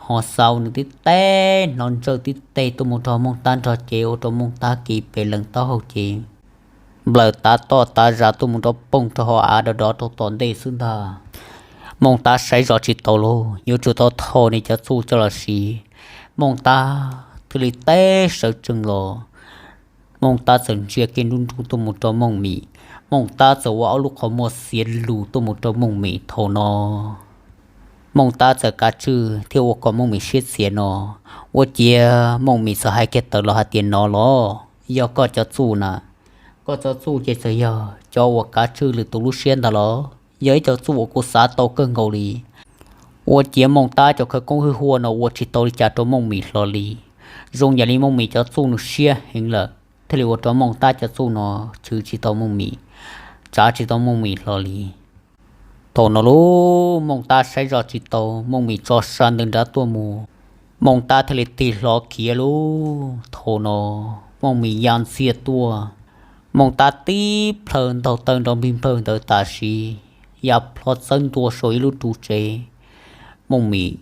ho xaus nws tib teg hnov ntsawj tib teg tuaj mus rau Mooj Tab nrog cev ua rau Mooj Tab kiv pes lees taub hau cev nplawm tav toj tav zag tuaj mus nrov poog rau hauv av dov dov rau tom ntej xwb ntag. Mooj Tab saib zov tsis tau lauj, yuav tsum tau thau nws cov txuj coj los siv. Mooj Tab thiaj li teb sawv tsees los. Mooj Tab txawm ntsia kiag nruj nruj tuaj mus rau Mooj Mim. Mooj Tab txawm ua ob lub qhov muag xiav lus tuaj mus rau Mooj Mim. Thaum no Mooj Tab txawm kav tswj thiab ua kom Mooj Mim siab txias no, ua ciav Mooj Mim txawm hais kiag tawm los hais tias, no los yog koj cov txuj na, koj cov txuj ces txawm yog cov uas kav tswj lwm tus lub siab ntag los, yog ib co txuj uas kuv xav tau kawg nkaus li. Ua ciav Mooj Tab cov khawv koob hwj huaj no ua tsis tau li cas rau Mooj Mim hlo li. Zoo yam li Mooj Mim cov txuj nws siab heev lawm, thiaj li ua rau Mooj Tab cov txuj no chwv tsis tau Mooj Mim, tsav tsis tau Mooj Mim hlo li. Thaum no lub Mooj Tab saib zoj tsis tau, Mooj Mim tso sab ntawd nrad tuaj mus, Mooj Tab thiaj li tig hlo khiav lub. Thaum no Mooj Mim ya ntxiag tuaj, Mooj Tab tib plhaw ntaug taw nrov npig nplawg ntawd tam sim ya plho txawb ntua saum ib lub ru tsev. Mooj Mim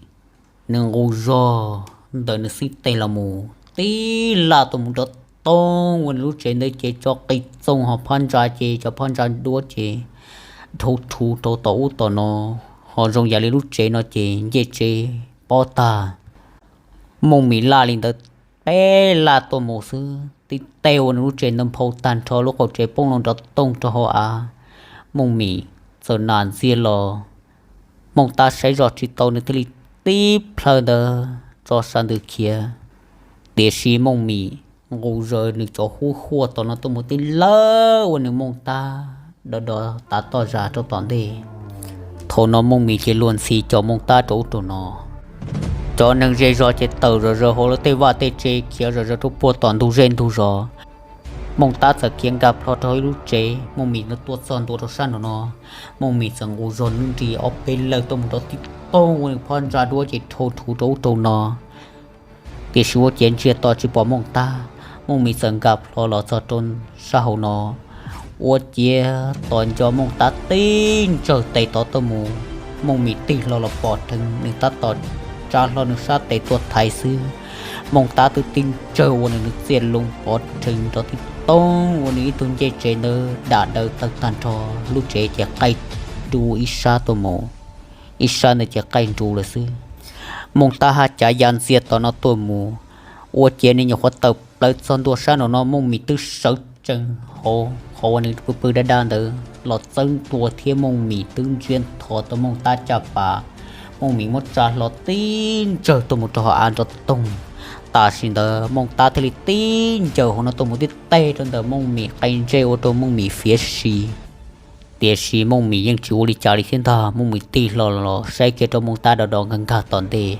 nws nqus zog ntawm nws xib teg los mus tib laj tuaj mus nrov toog ua nws lub tsev ntawd ces cov qis txoog ho phab ntsa ces cov phab ntsa duab ces dhau rhuv rau tom ub tom no, ho zoo yam li lub tsev no ces ncej tsev pob tag. Mooj Mim laj li ntawd peb laj tuaj mus xwb, tib teg ua nws lub tsev ntawd nphau tag nrho, lub qaum tsev poob loo nrov toog rau hauv av. Mooj Mim txawm nam ntxiag los, Mooj Tab saib zoj tsis tau nws thiaj li tib plhaw ntawd tso sab ntawd khiav. Tiam sis Mooj Mim nqus zog nws cov hub huaj tom no tuaj mus tib lawb ua nws Mooj Tab do do tav toj zas rau tom ntej. Thaum no Mooj Mim ces luag ntxhi caum Mooj Tab rau ub rau no. Cov neeg zej zog ces tawm zom zaws hauv lawv tej vaj tej tse khiav zom zaws rau puag tom ntug zej ntug zos. Mooj Tab txawm khiav nkag plho rau hauv ib lub tsev, Mooj Mim tua txog ntua rau sab nraum no. Mooj Mim txawm nqus zog nws nrig ob peb lawg tuaj mus rau tib toog ua nws phab ntsa duab ces dhau rhuv rau ub rau no. Tiam sis ua ciav ntsiag to tsis pom Mooj Tab, Mooj Mim txawm nkag plho los txog rau sab hauv no. Ua ciav tos nco Mooj Tab tib ntsawg tes tod tuaj mus, Mooj Mim tig hlo los pom rheev, nws tab tom tsa hlo nws sab tes tuaj thaiv xwb, Mooj Tab twb tib ntsawg ua nws nws txiaj loo pov rheev nrov tib toog ua nws ib tug ncej tsev ntawd dam daws tawg tag nrho, lub tsev ces qaij du ib sab tuaj mus, ib sab ntawd ces qaij nrus lawm xwb. Mooj Tab haj cav ya ntxiag tom no tuaj mus, ua ciav nws nyuam qhuav tawm plaws txog ntua sab nraum no, Mooj Mim twb sawv tsees hauv qhov uas nws pw pw dab dab ntawd los txawb ntua thiab, Mooj Mim twb ntsiab nthos tau Mooj Tab caj pas. Mooj Mim muab tsa hlo tib ntsawg tuaj mus rau hauv av nrov toog. Tam sim ntawd Mooj Tab thiaj li tib ncaws hauv no tuaj mus tib teg rau ntawm Mooj Mim qe ntsej ua rau Mooj Mim fiav si. Tiam sis Mooj Mim yeej tsis ua li cas li thiab ntag, Mooj Mim tig hlo los saib kiag rau Mooj Tab do do nkag nkag tom ntej.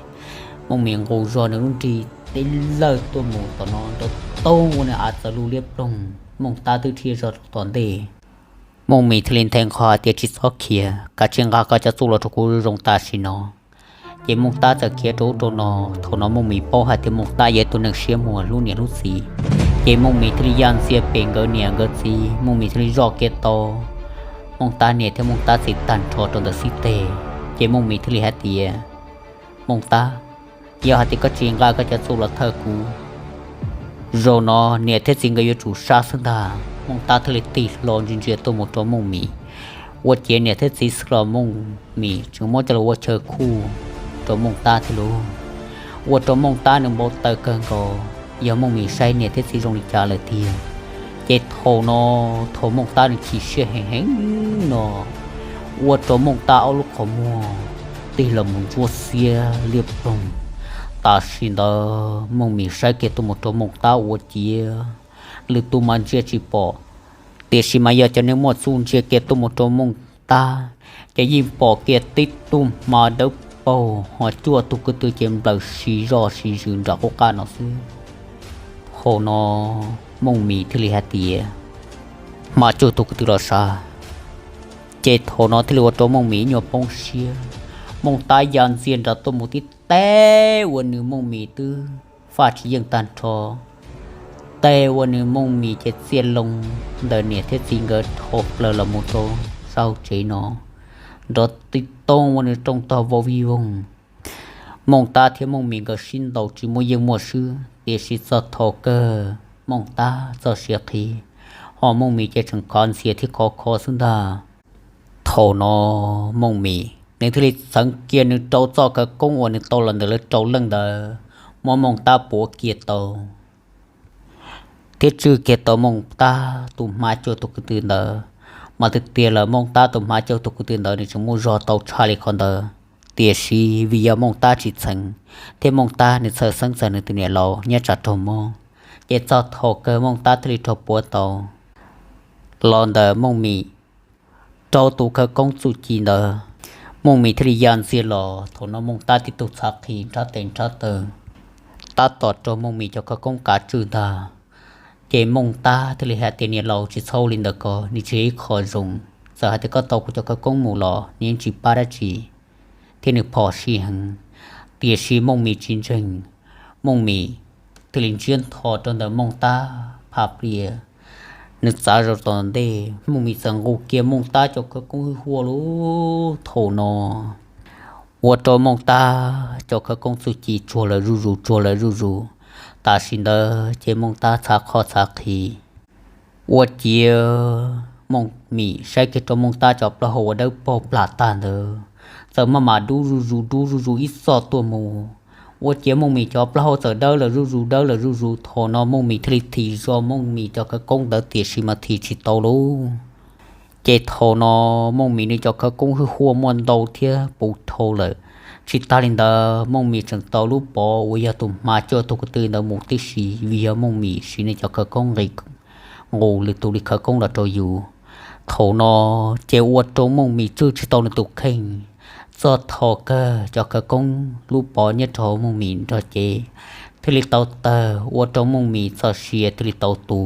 Mooj Mim nqus zog nws lub nrig tib lawg tuaj mus tom no nrov toog ua nws av txawv lug liab ploog, Mooj Tab twb dhia zog rau tom ntej. Mooj Mim thiaj li nthe nqho hais tias tsis txhob khiav, kav tsij nqa koj cov txuj los rau kuv zoo tam sim no. Ces Mooj Tab txawm khiav rau ub rau no. Thaum no Mooj Mim paub hais tias Mooj Tab yog ib tug neeg siab muag hlub niam hlub txiv, ces Mooj Mim thiaj li ya ntxiag pem nkawd niam nkawd txiv, Mooj Mim thiaj li zoj kiag tau Mooj Tab niam thiab Mooj Tab txiv tag nrho rau ntawm xib teg. Ces Mooj Mim thiaj li hais tias, Mooj Tab, yog hais tias koj tsis nqa koj cov txuj los thawj kuv, zaum no niam thiab txiv nkawd yuav tsum sab xwb ntag. Mooj Tab thiaj li tig hlo ntsia ntsia tuaj mus rau Mooj Mim, ua ciav niam thiab txiv xwb los Mooj Mim tseem muab coj los ua chaw khuj rau Mooj Tab thiab lauj. Ua rau Mooj Tab nws npau taws kawg nkaus, yog Mooj Mim saib niam thiab txiv zoo li cas lawm tiag. Ces thaum no, thaum Mooj Tab nws chim siab heev heev no, ua rau Mooj Tab ob lub qhov muag tig los mus ntsuab xiab liab ploog. Tam sim ntawd Mooj Mim saib kiag tuaj mus rau Mooj Tab ua ciav lwm tus mas ntsia tsis pom, tiam sis mas yog cov neeg muaj txuj ntsia kiag tuaj mus rau Mooj Tab, ces yeej pom kiag tib tug hma dawb paug ho cuaj tug kwv tw ces nplawm si zoj si zws nram qub qab no xwb. Thaum no Mooj Mim thiaj li hais tias, hma cuaj tug kwv tw los sav. Ces thaum no thiaj li ua rau Mooj Mim ib nyuag poob siab. Mooj Tab ya ntxiag nrad tuaj mus tib teg ua nws Mooj Mim twb faj tsis yeej tag nrho, teg ua nws Mooj Mim ces txiaj loo ntawm niam thiab txiv nkawd dhau plaws los mus rau sab hauv tsev no, nrov tib toog ua nws rooj tog vau vij voog. Mooj Tab thiab Mooj Mim nkawd sib ntaus tsis muaj yeej muaj swb, tiam sis txog thaum kawg Mooj Tab txoj sia qhib, ho Mooj Mim ces tseem khov ntxias thiab khov kho xwb ntag. Thaum no Mooj Mim nws thiaj li txeev kiag nws rau txoj khawv koob uas nws tau los ntawm lawv rau leej ntawd, muab Mooj Tab puav kiag tau thiab tswj kiag tau Mooj Tab tus hma cuaj tug kwv tw ntawd. Mas tiag tiag lawm Mooj Tab tus hma cuaj tug kwv tw ntawd nws tseem muaj zog tau tshaj li qhov ntawd, tiam sis vim yog Mooj Tab tsis txheev thiab Mooj Tab nws txhawj xeeb txog nws tus niam laus nyob tsam raug mob, ces txog thaum kawg Mooj Tab thiaj li raug puav tau los ntawm Mooj Mim rau tus khawv koob txuj ci ntawd. Mooj Mim thiaj li ya ntxiag los, thaum no Mooj Tab tib tug txhav qhi nrhab tes nrhab taw, tab tom raug Mooj Mim cov khawv koob kav tswj ntag. Ces Mooj Tab thiaj li hais tias, niam laus, tsis txhob ua li ntawd ko, nws tsis yog ib qho zoo, Txawm hais tias koj tau kuv cov khawv koob mus los nws yeej tsis pab dab tsi, thiab nws phom sij heev. Tiam sis Mooj Mim tsis ntseeg, Mooj Mim thiaj li ntsiab ntho rau ntawm Mooj Tab phaj plias. Nws txav zog tom ntej, Mooj Mim txawm nqus kiag Mooj Tab cov khawv koob hwj huaj lub thaum no ua rau Mooj Tab cov khawv koob txuj ci tsuag lawm zuj zus, tsuag lawm zuj zus. Tam sim ntawd ces Mooj Tab txhav qhov txhav qhis, ua ciav Mooj Mim saib kiag rau Mooj Tab cov plaub hau uas dawb paug plam tag ntawd txawm maj mam dub zuj zus, dub zuj zus ib txoj tuaj mus. Ua ciav Mooj Mim cov plaub hau txawm dawb lawm zuj zus, dawb lawm zuj zus. Thaum no Mooj Mim thiaj li thim zog Mooj Mim cov khawv koob ntawd, tiam sis mas thim tsis tau lauj. Ces thaum no Mooj Mim nws cov khawv koob hwj huaj muaj ntau thiab puv dhau lawm. Tsis tas li ntawd, Mooj Mim tseem tau lub pov uas yog tus hma cuaj tug ko tw ntawd mus tib si, vim yog Mooj Mim siv nws cov khawv koob nqis, nqus lwm tus li khawv koob los rau yus. Thaum no ces ua rau Mooj Mim tswj tsis tau nws tus kheej. Txog thaum kawg cov khawv koob lub pov nyob rau Mooj Mim nrog cev thiaj li tau tawg, ua rau Mooj Mim txoj sia thiaj li tau tu.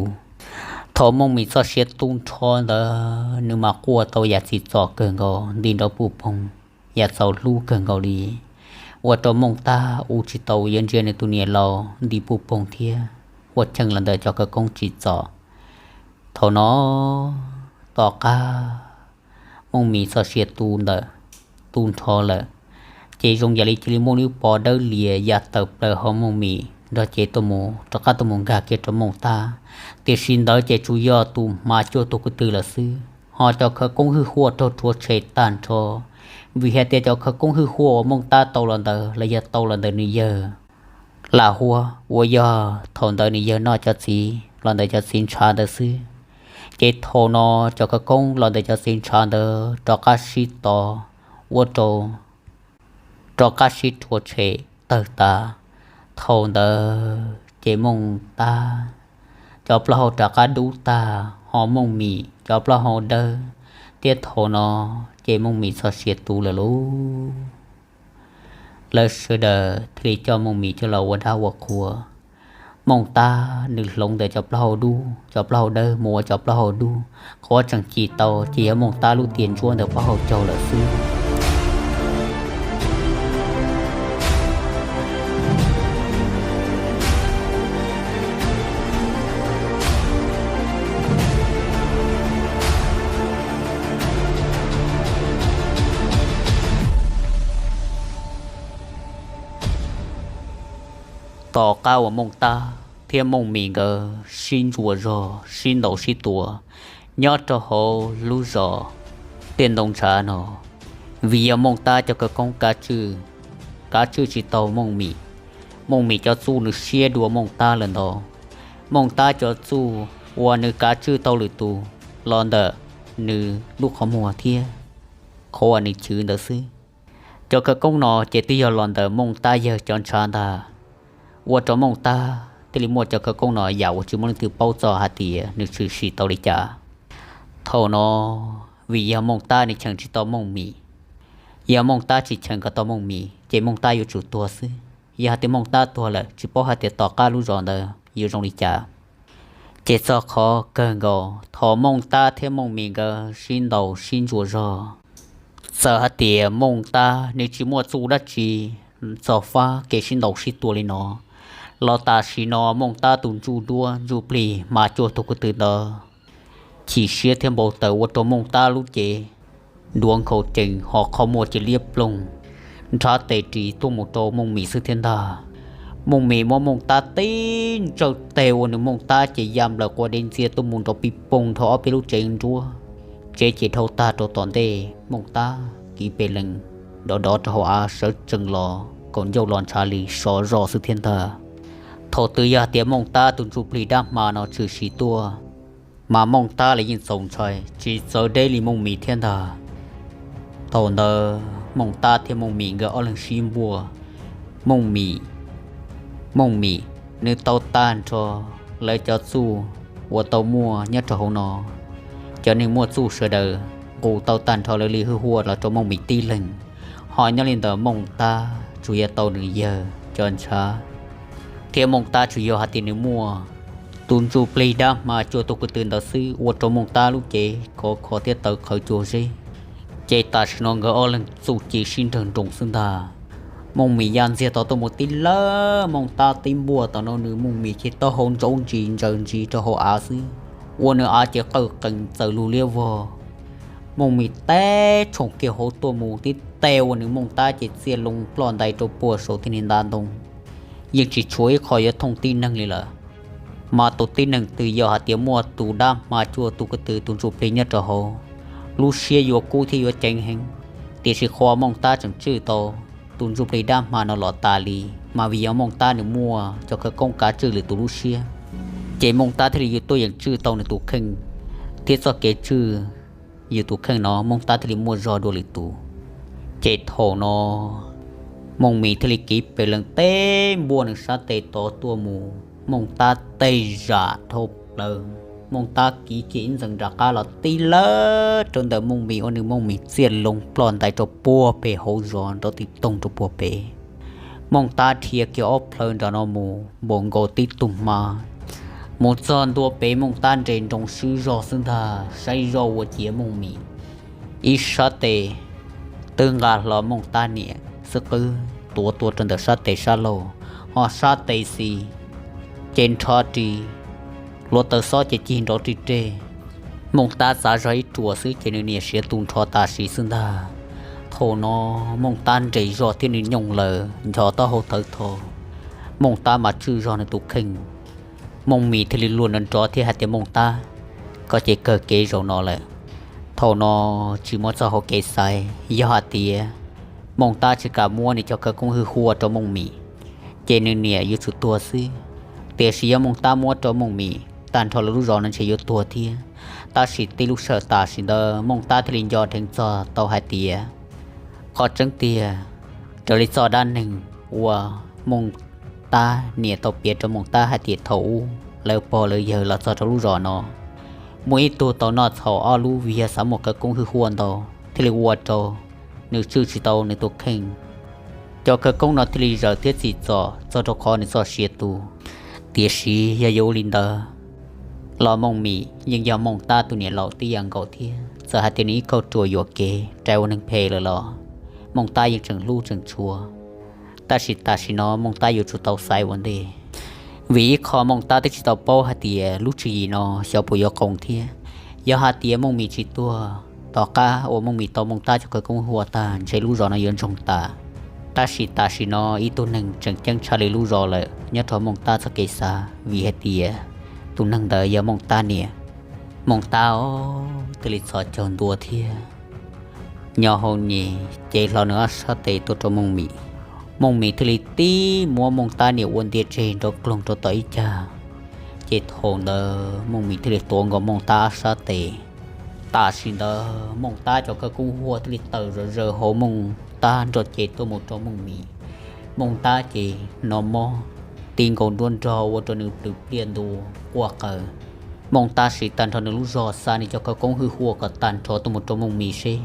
Thaum Mooj Mim txoj sia tu nrho ntawd, nws mas quaj tau yam tsim txom kawg nkaus, nti nrov puj poog, yam txaus hlub kawg nkaus li. Ua rau Mooj Tab ua tsis tau yuav ntsia nws tus niam laus nti puj poog thiab quaj cheej los ntawm cov khawv koob tsim txom. Thaum no tom qab Mooj Mim txoj sia tu ntawm, tu nrho lawm, ces zoo yam li cia li muaj lub pov dawb lias ya tawm plaws hauv Mooj Mim nrog cev tuaj mus, rov qab tuaj mus nkag kiag rau Mooj Tab. Tiam sis ntawd ces tsuas yog tus hma cuaj tug ko tw lawm xwb, ho cov khawv koob hwj huaj raug rhuav tshem tag nrho. Vim hais tias cov khawv koob hwj huaj uas Mooj Tab tau los ntawd los yog tau los ntawm nws yawg Lam Huab, uas yog thaum ntawd nws yawg noj cov txiv los ntawm cov txiv ntshav ntawd xwb. Ces thaum no cov khawv koob los ntawm cov txiv ntshav ntawd rov qab sib to, ua rau rov qab sib rhuav tshem tawg tas. Thaum ntawd ces Mooj Tab cov plaub hau rov qab dub tag, ho Mooj Mim cov plaub hau dawb, thiab thaum no ces Mooj Mim txoj sia tu lawm lauj. Lawv sawv daws thiaj li coj Mooj Mim coj los ua dab ua qhua. Mooj Tab nws hloov ntawm cov plaub hau dub, cov plaub hau dawb mus ua cov plaub hau dub. Qhov tseem cim tau ces yog Mooj Tab lub tias ntsuab ntawm plaub hau caug lawm xwb. Tom qab uas Mooj Tab thiab Mooj Mim nkawd sib ntsuas zog sib ntaus sib tua nyob rau hauv lub zos Tiaj Ntoo Ntshav no, vim yog Mooj Tab cov khawv koob kav tswj, kav tswj tsis tau Mooj Mim. Mooj Mim cov txuj nws siab dua Mooj Tab lawm ntau. Mooj Tab cov txuj uas nws kav tswj tau lwm tus los ntawm nws lub qhov muag thiab qhov uas nws chwv ntawd xwb. Cov khawv koob no ces twb yog los ntawm Mooj Tab yawg cov ntshav ntag. Ua rau Mooj Tab thiaj li muaj cov khawv koob no yam uas tsis muaj leej twg paub txog hais tias nws tshwm sim tau li cas. Thaum no vim yog Mooj Tab nws cheem tsis tau Mooj Mim. Yog Mooj Tab tsis cheem kom tau Mooj Mim ces Mooj Tab yuav tsum tuag xwb. Yog hais tias Mooj Tab tuag lawm tsis paub hais tias tom qab lub zos ntawd yuav zoo li cas. Ces txog qhov kawg nkaus thaum Mooj Tab thiab Mooj Mim nkawd sib ntaus sib ntsuas zog, txawm hais tias Mooj Tab nws tsis muaj txuj dab tsi txog fab kev sib ntaus sib tua li no los tam sim no Mooj Tab tus ntsuj duab ntsuj plig hma cuaj tug ko tw ntawd chim siab thiab npau taws ua rau Mooj Tab lub cev ntuav nkhaus cees ho qhov muag ces liab ploog, nrhav tes ris tuaj mus rau Mooj Mim xwb thiab ntag. Mooj Mim muab Mooj Tab tib ntsawj teg ua nws Mooj Tab ces ya nplawm quas dej ntxiag tuaj mus nrov pij poog dhau ob peb lub tsev nruab. Tsev ces dhau tag rau tom ntej, Mooj Tab kiv pes lees dov dov rau hauv av sawv tsees los kaum ncauj los ntshav li sov zog xwb thiab ntag. Thaum twg yog tias Mooj Tab tus ntsuj plig dab hma no tshwm sim tuaj, mas Mooj Tab los yeej txaus ntshai tsis txawv deb li Mooj Mim thiab ntag. Thaum ntawd Mooj Tab thiab Mooj Mim nkawd ob leeg sib npuaj. Mooj Mim, Mooj Mim, nws tau tag nrho lawv cov txuj uas tau muaj nyob rau hauv no. Cov neeg muaj txuj sawv daws nqus tau tag nrho lawv li hwj huaj los rau Mooj Mim tib leeg, ho nyob li ntawm Mooj Tab tsuas yog tau nws yawg cov ntshav, thiab Mooj Tab tsuas yog hais tias nws muaj Tus ntsuj plig dab hma cuag tus ko tw ntawd xwb ua rau Mooj Tab lub cev khov kho thiab tawv qhawv cuag zeb. Ces tam sim no nkawd ob leeg txuj ci sib nrawg nroos xwb ntag. Mooj Mim ya ntxiag tod tuaj mus tib lawv Mooj Tab tib npuaj tom no nws Mooj Mim ces taub hau ntsaub ntsis ntsaws ntsis rau hauv av xwb, ua nws av ces qawj qees txawm lug liab vog. Mooj Mim teb tshoom kiag hauv tuaj mus tib teg ua nws Mooj Tab ces txiaj loo ploj ntais rau puag saum tib niag ntav ntoo, yeej tsis tshuav ib qho yuav thooj tib neeg li lawm. Mas tus tib neeg twg yog hais tias muaj tus dab hma cuag tus ko tw tus ntsuj plig nyob rau hauv, lub siab yuav kub thiab yuav ceev heev. Tiam sis qhov Mooj Tab tseem tswj tau tus ntsuj plig dab hma no los tas li, mas vim yog Mooj Tab nws muaj cov khawv koob kav tswj lwm tus lub siab, ces Mooj Tab thiaj li yuav tuaj yeem tswj tau nws tus kheej thiab txoj kev tswj yus tus kheej no Mooj Tab thiaj li muaj zog dua lwm tus. Ces thaum no Mooj Mim thiaj li kiv pes lees teb npuaj nws sab tes tod tuaj mus, Mooj Tab tej zam dhau plaws. Mooj Tab kiv kiag ib ntxees nram qab los tib lawv rau ntawm Mooj Mim ua nws Mooj Mim txiaj loo ploj ntais rau puag pem hauv zos nrov ti toog rau puag pem. Mooj Tab dhia kiag ob plhaw nram no mus npaum nkaus tib tug hma, mus txog ntua pem Mooj Tab nres nroos swb zog xwb ntag, saib zoj ua ciav Mooj Mim ib sab tes twb nqa hlo Mooj Tab niam xwb qwb tuav tua rau ntawm sab tes sab laug, ho sab tes xis ces nrho ris, hluav taws xob ces cig nrov ri reg. Mooj Tab txav zog ib ruam xwb ces nws niam siav tu nrho tam sim xwb ntag. Thaum no Mooj Tab nres zog thiab nws nyooj lawm nchos taub hau thawv tho. Mooj Tab mas tswj zog nws tus kheej. Mooj Mim thiaj li luag nrov nrov thiab hais tias, Mooj Tab, koj ces kawg kev zaum no lawm. Thaum no tsis muaj txoj hauv kev xaiv, yog hais tias Mooj Tab tsis kam muab nws cov khawv koob hwj huaj rau Mooj Mim, ces nws niam yuav tsum tuag xwb. Tiam sis yog Mooj Tab muab rau Mooj Mim, tag nrho lawv lub zos no ntshe yuav tuag thiab. Tab sis tib lub sij hawm tam sim ntawd Mooj Tab thiaj li nco dheev txog tau hais tias, qhov tseeb tiag, raws li txoj dab neeg uas Mooj Tab niam tau piav rau Mooj Tab hais tias thaum ub lawv pog lawv yawg los txog rau lub zos no, muaj ib tug tau noj txhaum ob lub vim yog xav muaj khawv koob hwj huaj ntau, thiaj li ua rau nws tswj tsis tau nws tus kheej. Cov khawv koob no thiaj li zawm thiab txim txom txog rau qhov nws txoj sia tu. Tiam sis yog yuav ua li ntawd los Mooj Mim yeej yog Mooj Tab tus niam laus tib yam nkaus thiab. Txawm hais tias nws ib kauj ruam yuam kev rais ua neeg phem lawm los Mooj Tab yeej tseem hlub tseem tshua. Tab sis tam sim no Mooj Tab yuav tsum tau xaiv ua ntej, vim ib qho Mooj Tab twb tsis tau paub hais tias lub tswv yim no xyov puas yuav qoos thiab. Yog hais tias Mooj Mim tsis tuag, tom qab uas Mooj Mim tau Mooj Tab cov khawv koob hwj huaj tag ntshe lub zos no yuav ntsoog tas. Tab sis tam sim no ib tug neeg tseem ceeb tshaj li lub zos lawm nyob rau Mooj Tab txoj kev xav, vim hais tias tus neeg ntawd yog Mooj Tab niam. Mooj Tab thiaj li txhos caug ntua thiab nyo hau nyem cev hlo nws ob sab tes tuaj rau Mooj Mim. Mooj Mim thiaj li tib muab Mooj Tab niam ua ntia tseg nrov kloog rau tom ib cag. Ces thaum ntawd Mooj Mim thiaj li tuav nkaus Mooj Tab ob sab tes. Tam sim ntawd Mooj Tab cov khawv koob hwj huaj thiaj li tawm zom zaws hauv Mooj Tab nrog cev tuaj mus rau Mooj Mim. Mooj Tab ces hnov mob ti nkaus nruab nrog ua rau nws plhws pliaj ntua quaj qw. Mooj Tab siv tag nrho nws lub zog xa nws cov khawv koob hwj huaj kom tag nrho tuaj mus rau Mooj Mim seb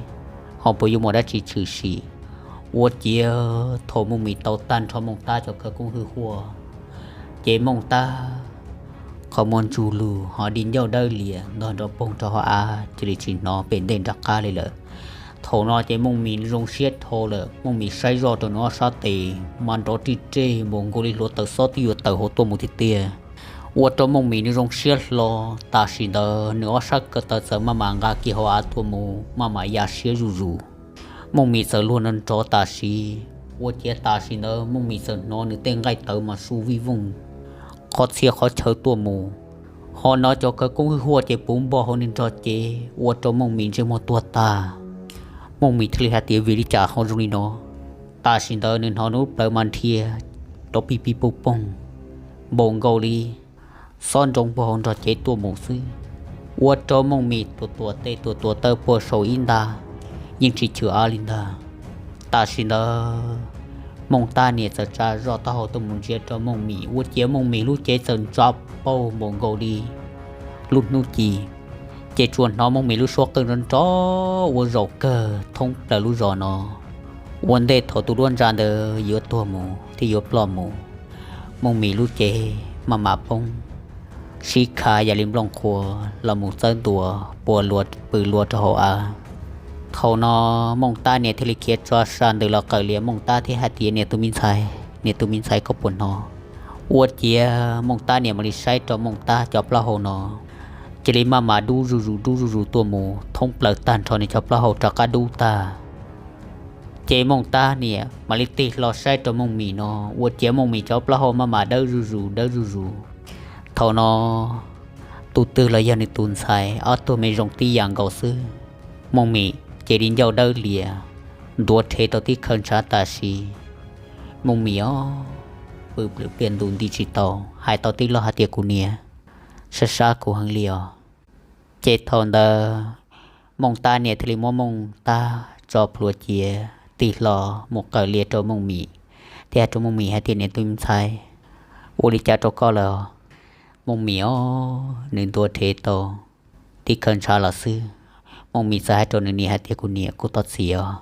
ho puas yuav muaj dab tsi tshwm sim. Ua ciav thaum Mooj Mim tau tag nrho Mooj Tab cov khawv koob hwj huaj, ces Mooj Tab qhov muag ntsug lug ho di ncauj dawb lias ntog nrov poog rau hauv av cia li tsis hnov pem ntej nram qab li lawm. Thaum no ces Mooj Mim zoo siab dhau lawm, Mooj Mim saib zoj rau nws ob sab tes mas nrov ri reg npaum nkaus li hluav taws xob twb yuav tawm hauv tuaj mus tiag tiag. Ua rau Mooj Mim nws zoo siab hlo, tam sim ntawd nws ob sab ko taw txawm maj mam nqa kiag hauv av tuaj mus maj mam ya siab zuj zus. Mooj Mim txawm luag nrov nrov tam sim, ua ciav tam sim ntawd Mooj Mim txawm hnov nws tej nqaij tawv mas su vij vooj qhov txhia qhov chaw tuaj mus, ho hnov cov khawv koob hwj huaj ces puv npo hauv nws nrog cev ua rau Mooj Mim ntsej muag tuag tag. Mooj Mim thiaj li hais tias vim li cas ho zoo li no. Tam sim ntawd nws hnov nws lub plawv mas nrhia rov pij pij pooj pooj npaum nkaus li xob nroo puag hauv nrog cev tuaj mus xwb, ua rau Mooj Mim tuam tuam tes tuam tuam taw puag saum ib nta yeej tsis chwm av li ntag. Tam sim ntawd Mooj Tab niam txawm tsa zoj taub hau tuaj mus ntsia rau Mooj Mim, ua ciav Mooj Mim lub cev txawm ntsa pauj npaum nkaus li lub hnub ci, ces tsuas hnov Mooj Mim lub suab qw nrov nrov ua zaum kawg thoob plaws lub zos no. Ua ntej thaum tus duab ntsa ntawd yuav tuag mus thiab yuav ploj mus, Mooj Mim lub cev maj mam poob, sib kha yam li nplooj qhuav los mus txawb ntua pua pw luas rau hauv av. Thaum no Mooj Tab niam thiaj li khiav tso sa ntws los qawm lias Mooj Tab thiab hais tias, Niam tus me ntxhais, niam tus me ntxhais, koj puas hnov? Ua ciav Mooj Tab niam mam li saib rau Mooj Tab cov plaub hau no cia li maj mam dub zuj zus dub zuj zus tuaj mus thoob plaws tag nrho nws cov plaub hau rov qab dub tag. Ces Mooj Tab niam mam li tig hlo saib rau Mooj Mim no, ua ciav Mooj Mim cov plaub hau maj mam dawb zuj zus dawb zuj zus. Thaum no tus twg los yog nws tus ntxhais, ob tug me zoo tib yam nkaus xwb. Mooj Mim ces li ncauj dawb lias, ntuav rhev rau tib khawv ntshav tam sim. Mooj Mim os, pw plwm pliaj ntu nti tsis tau, hais tau tib lo hais tias, Kuv niam, sab sab kuv heev li os. Ces thaum ntawd Mooj Tab niam thiaj li muab Mooj Tab tso plhuav cia, tig hlo mus qawm lias rau Mooj Mim, thiab hais rau Mooj Mim hais tias, Niam tus me ntxhais, ua li cas rau koj lawm? Mooj Mim os, nws ntuav rhev tau tib khawv ntshav los xwb. Mooj Mim txawm hais rau nws niam hais tias, Kuv niam, kuv thov txim os.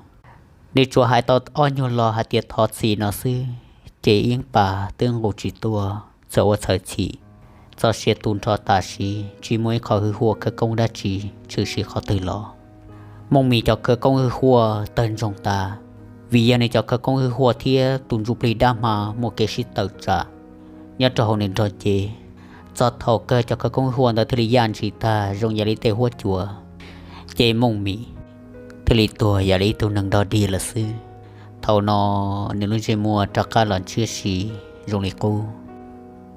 Nws tsuas hais tau ob nyuag lo hais tias thov txim no xwb, ces ib pas twb nqus tsis tuaj, txawm ua txhaws chim, txoj sia tu nrho tam sim, tsis muaj ib qho hwj huaj khawv koob dab tsi tshwm sim qhov twg los. Mooj Mim cov khawv koob hwj huaj tawg ntsoog tas, vim yog nws cov khawv koob hwj huaj thiab tus ntsuj plig dab hma muaj kev sib tawm tsam nyob rau hauv nws nrog cev. Txog thaum kawg cov khawv koob hwj huaj ntawd thiaj li yaj ntshis tag zoo yam li tej huab cua, ces Mooj Mim thiaj li tuag yam li ib tug neeg dog dig lawm xwb. Thaum no nws lub ntsej muag rov qab los ntshiab si zoo li qub.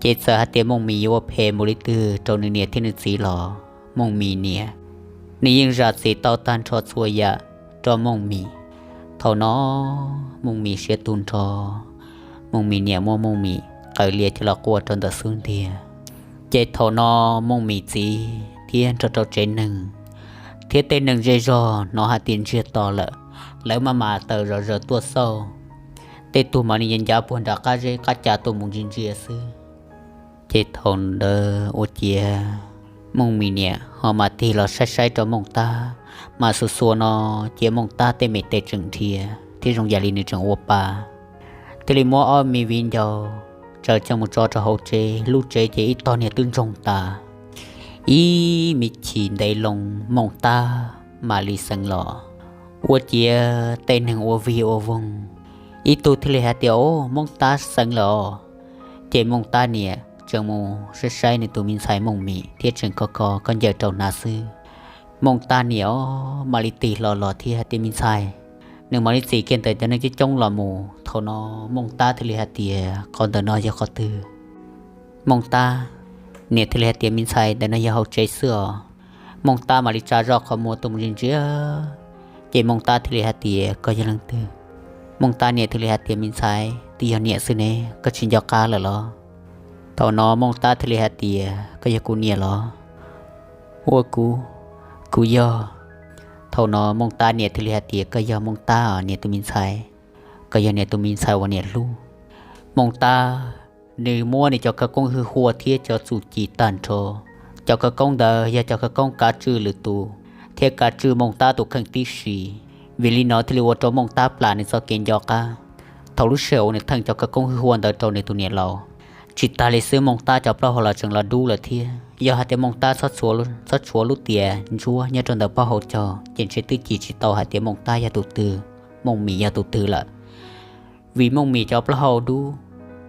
Ces txawm hais tias Mooj Mim yuav ua phem npaum li twg rau nws niam thiab nws txiv los Mooj Mim niam, nws yeej zam txim tau tag nrho txhua yam rau Mooj Mim. Thaum no Mooj Mim siav tu nrho, Mooj Mim niam muab Mooj Mim qawm lias coj los quaj rau ntawm xub ntiag. Ces thaum no Mooj Mim txiv thiab nrog rau tsev neeg thiab tej neeg zej zog hnov hais tias ntsiag to lawm, lawv maj mam tawm zom zaws tuaj xauj. Tej tug mam li ncav ncav puag nram qab zeb qab ca tuaj mus ntsia ntsia xwb. Ces thaum ntawd ua ciav Mooj Mim niam ho mam tig los saib saib rau Mooj Tab, mas xuas xuas no cia Mooj Tab tej me tes tseem dhia thiab zoo yam li nws tseem ua pa. Thiaj li muab ob me viv ncaus tsaws coj mus tso rau hauv tsev, lub tsev ces ib tog niag twb ntsoog tas. Ib me chim ntev loo Mooj Tab mam li xeev los. Ua ciav tej neeg ua vig ua voog, ib tug thiaj li hais tias, Au, Mooj Tab xeev lawm os. Ces Mooj Tab niam tseem mus saib saib nws tus me ntxhais Mooj Mim thiab tseem kho kho khaub ncaws rau hnav xwb. Mooj Tab niam os mam li tig hlo los thiab hais tias, Me ntxhais. Nws mam li txim kiag ntawm cov neeg coob coob los mus. Thaum no Mooj Tab thiaj li hais tias, Qhov ntawm no yog qhov twg? Mooj Tab niam thiaj li hais tias, Me ntxhais, ntawm no yog hauv tsev xwb os. Mooj Tab mam li tsa zoj qhov muag tuaj mus ntsia ntsia, ces Mooj Tab thiaj li hais tias, Koj yog leej twg? Mooj Tab niam thiaj li hais tias, Me ntxhais, twb yog niam xwb ne, koj tsis nco qab lawm los? Thaum no Mooj Tab thiaj li hais tias, Koj yog kuv niam los? Ua kuv, kuv yog. Thaum no Mooj Tab niam thiaj li hais tias, Koj yog Mooj Tab os niam tus me ntxhais, koj yog niam tus me ntxhais uas niam hlub. Mooj Tab nws muab nws cov khawv koob hwj huaj thiab cov txuj ci tag nrho. Cov khawv koob ntawd yog cov khawv koob kav tswj lwm tus thiab kav tswj Mooj Tab tus kheej tib si. Vim li no thiaj li ua rau Mooj Tab plam nws txoj kev nco qab. Thaum lub sij hawm uas nws theej cov khawv koob hwj huaj ntawd rau nws tus niam laus, tsis tas li xwb Mooj Tab cov plaub hau los tseem los dub lawm thiab. Yog hais tias Mooj Tab txhob tshuav lub tias ntsuab nyob rau ntawm plaub hau cog ces ntshe twb cim tsis tau hais tias Mooj Tab yog tus twg, Mooj Mim yog tus twg lawm. Vim Mooj Mim cov plaub hau dub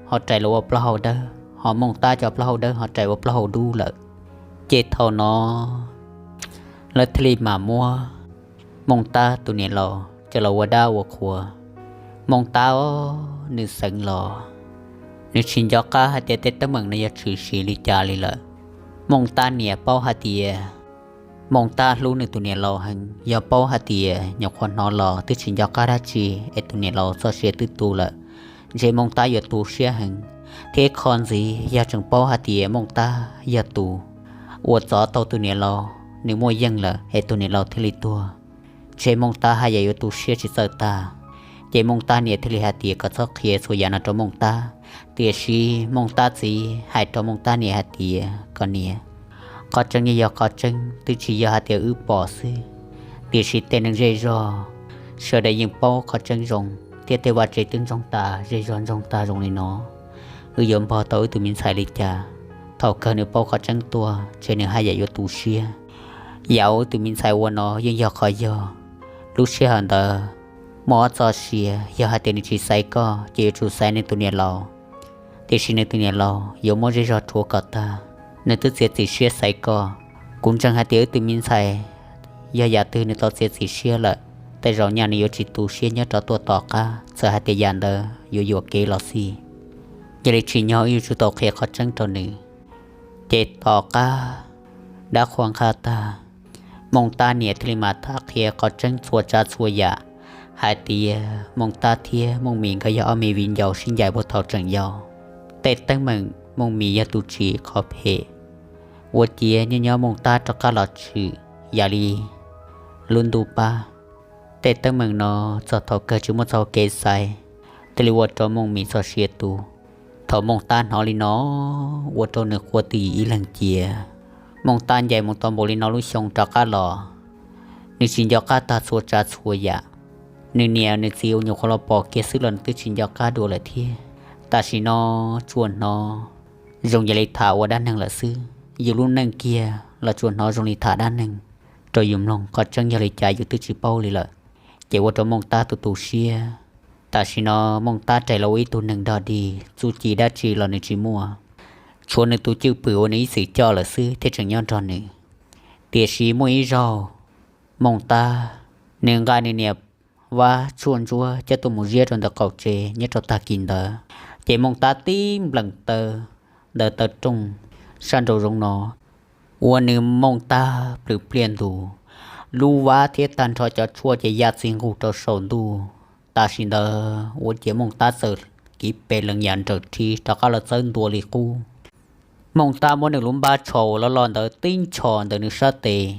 ho rais los ua plaub hau dawb, ho Mooj Tab cov plaub hau dawb ho rais ua plaub hau dub lawm. Ces thaum no lawv thiaj li mam muab Mooj Tab tus niam laus coj los ua dab ua qhua. Mooj Tab nws xeev los, nws tsis nco qab hais tias tej teeb meem no yog tshwm sim li cas li lawm. Mooj Tab niam paub hais tias Mooj Tab hlub nws tus niam laus heev, yog paub hais tias nyuam qhuav hnov los twb tsis nco qab dab tsi es tus niam laus txoj sia twb tu lawm, ntshe Mooj Tab yuav tu siab heev. Thiab qhov ntxiv yog tseem paub hais tias Mooj Tab yog tus uas txov tau tus niam laus, nws muaj yeej lawm es tus niam laus thiaj li tuag, ntshe Mooj Tab haj yam yuav tu siab tsis txawj tag. Ces Mooj Tab niam thiaj li hais tias kom txhob qhia txhua yam no rau Mooj Tab. Tiam sis Mooj Tab txiv hais rau Mooj Tab niam hais tias, Koj niam, qhov tseeb yeej yog qhov tseeb, twb tsis yog hais tias wb pom xwb, tiam sis tej neeg zej zog sawv daws yeej paub qhov tseeb zoo, thiab tej vaj tsev twb ntsoog tas, zej zog ntsoog tag zoo li no, wb yuav npog tau wb tus me ntxhais li cas? Thaum kawg nws paub qhov tseeb tuaj ces nws haj yam yuav tu siab. Yam uas tus me ntxhais ua no yeej yog qhov yog. Lub sij hawm ntawd muaj ob txoj sia, yog hais tias nws tsis xaiv koj ces yuav tsum xaiv nws tus niam laus. Tiam sis nws tus niam laus yuav muab zej zog rhuav kom tag, nws twb txiav txim siab xaiv koj. Kuv ntseeg hais tias wb tus me ntxhais yog yam twg nws tau txiav txim siab lawm, tej zaum nyaj nws yuav tsis tu siab nyob rov tuaj tom qab, txawm hais tias yam ntawd yuav yuam kev los xij. Yog li tsim nyog wb yuav tsum tau qhia qhov tseeb rau nws. Ces tom qab dab qhuas nqha tag, Mooj Tab niam thiaj li mam tham qhia qhov tseeb txhua tsav txhua yam, hais tias Mooj Tab thiab Mooj Mim nkawd yog ob me viv ncaus sib ncaim puag thaum tseem yau. Tej teeb meem Mooj Mim yog tus tsim qhov phem, ua ciav nyob nyob Mooj Tab rov qab los tshwm yam li lub ntuj pab. Tej teeb meem no txog thaum kawg tsis muaj txoj kev xaiv, thiaj li ua rau Mooj Mim txog sia tu. Thaum Mooj Tab hnov li no, ua rau nws quaj twj ywm ib leeg cia. Mooj Tab ncaim mus tau npaum li no lub xyoo rov qab los, nws tsis nco qab tag txhua tsav txhua yam. Nws niam nws txiv uas nyuam qhuav los pom kiag xwb los nws twb tsis nco qab dua lawm thiab. Tam sim no tsuas hnov zoo yam li tham ua dab neeg lawm xwb, yus lub neej kiag los tsuas hnov zoo li tham dab neeg rau yus mloog. Qhov tseeb yog li cas yus twb tsis paub li lawm, ces ua rau Mooj Tab tu tu siab. Tam sim no Mooj Tab rais los ua ib tug neeg dog dig, txuj ci dab tsi los nws tsis muaj, tshuav nws tus cwj pwm uas nws ib txwm coj lawm xwb thiaj tseem nyob nrog nws. Tiam sis muaj ib zaug, Mooj Tab nws nqa nws niam Vab tshuaj ntsuab coj tuaj mus ziab rau ntawm qaum tsev nyob rau tag kis ntawd, ces Mooj Tab tib nplees taw ntawm taw rooj sab nraum zoov no, ua nws Mooj Tab plhws pliaj ntus, lub vab thiab tag nrho cov tshuaj ces ya txij nqug rau saum ntuj. Tam sim ntawd ua ciav Mooj Tab txawm kiv pes lees yam nrawm rhi rov qab los txawb ntua li qub. Mooj Tab muab nws lub npab tsho uas loj loj ntawd tib ntsho ntawm nws sab tes,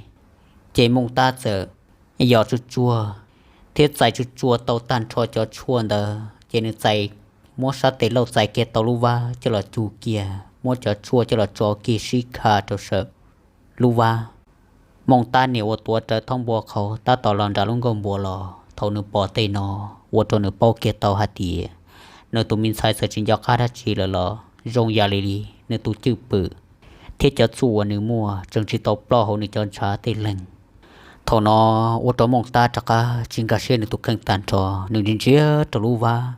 ces Mooj Tab txawm yos tsuag tsuag thiab txais tsuag tsuag tau tag nrho cov tshuaj ntawd, ces nws txais, muab sab tes lauj txais kiag tau lub vab coj los cug kiag, muab cov tshuaj coj los tso kiag sib kha rau saum lub vab. Mooj Tab niam uas tuav rawv thoob npua qhauv tab tom los nram lub nkuaj npua los, thaum nws pom tej no, ua rau nws paub kiag tau hais tias nws tus me ntxhais txawm tsis nco qab dab tsi lawm los zoo yam li nws tus cwj pwm thiab cov txuj uas nws muaj tseem tsis tau ploj hauv nws cov ntshav tej leeg. Thaum no ua rau Mooj Tab rov qab tsis nkag siab nws tus kheej tag nrho, nws ntsia ntsia rau lub vab,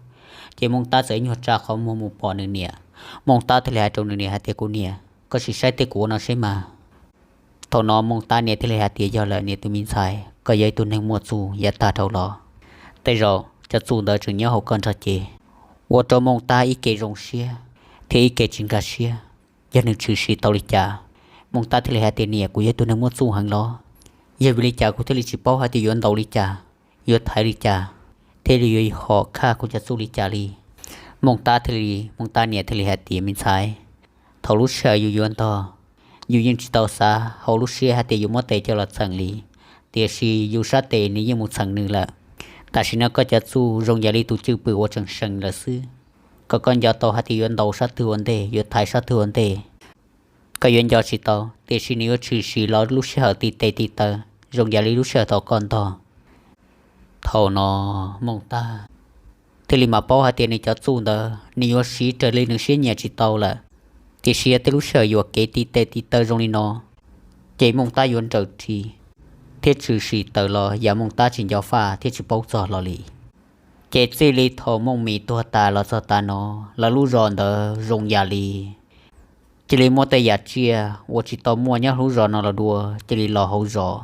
ces Mooj Tab txawm ib nyuag tsa qhov muag mus pom nws niam. Mooj Tab thiaj li hais rau nws niam hais tias, Kuv niam, koj sim saib tej kuv ua no seb mas. Thaum no Mooj Tab niam thiaj li hais tias, Yog lawm niam tus me ntxhais, koj yog ib tug neeg muaj txuj yav tag dhau los, tej zaum cov txuj ntawd tseem nyob hauv koj nrog cev. Ua rau Mooj Tab ib ke zoo siab thiab ib ke tsis nkag siab. Yog nws tshwm sim tau li cas? Mooj Tab thiaj li hais tias, Niam, kuv yog ib tug neeg muaj txuj heev los? Yog vim li cas kuv thiaj li tsis paub hais tias yuav ntaus li cas, yuav thaiv li cas, thiaj li yuav hom khaj kuv cov txuj li cas li? Mooj Tab thiaj li, Mooj Tab niam thiaj li hais tias, Me ntxhais, thaum lub sij hawm yus yuav ntog, yus yeej tsis tau xav hauv lub siab hais tias yuav muab tes coj los txheem li. Tiam sis yus sab tes nws yeej mus txheem nws lawm. Tam sim no koj cov txuj zoo yam li tus cwj pwm uas tseem seem lawm xwb. Kom koj nco tau hais tias yuav ntaus sab twg ua ntej, yuav thaiv sab twg ua ntej, koj yuav nco tsis tau, tiam sis nws yuav tshwm sim los lub sij hawm tib teg tib taw, zoo yam li lub sij hawm thaum koj ntog. Thaum no Mooj Tab thiaj li mam paub hais tias nws cov txuj ntawd nws yuav siv raws li nws siab nyiam tsis tau lawm. Tiam sis yog tej lub sij hawm yuam kev tib teg tib taw zoo li no, ces Mooj Tab yuav nrawm ris thiab tshwm sim tawm los yam Mooj Tab tsis nco faj thiab tsis paub txog los li. Ces txij li thaum Mooj Mim tuag tas los txog tav no, lawv lub zos ntawd zoo yam li cia li muaj tej yam tsiaj uas tsis tau muaj nyob lub zos no los dua cia li los hauv zos.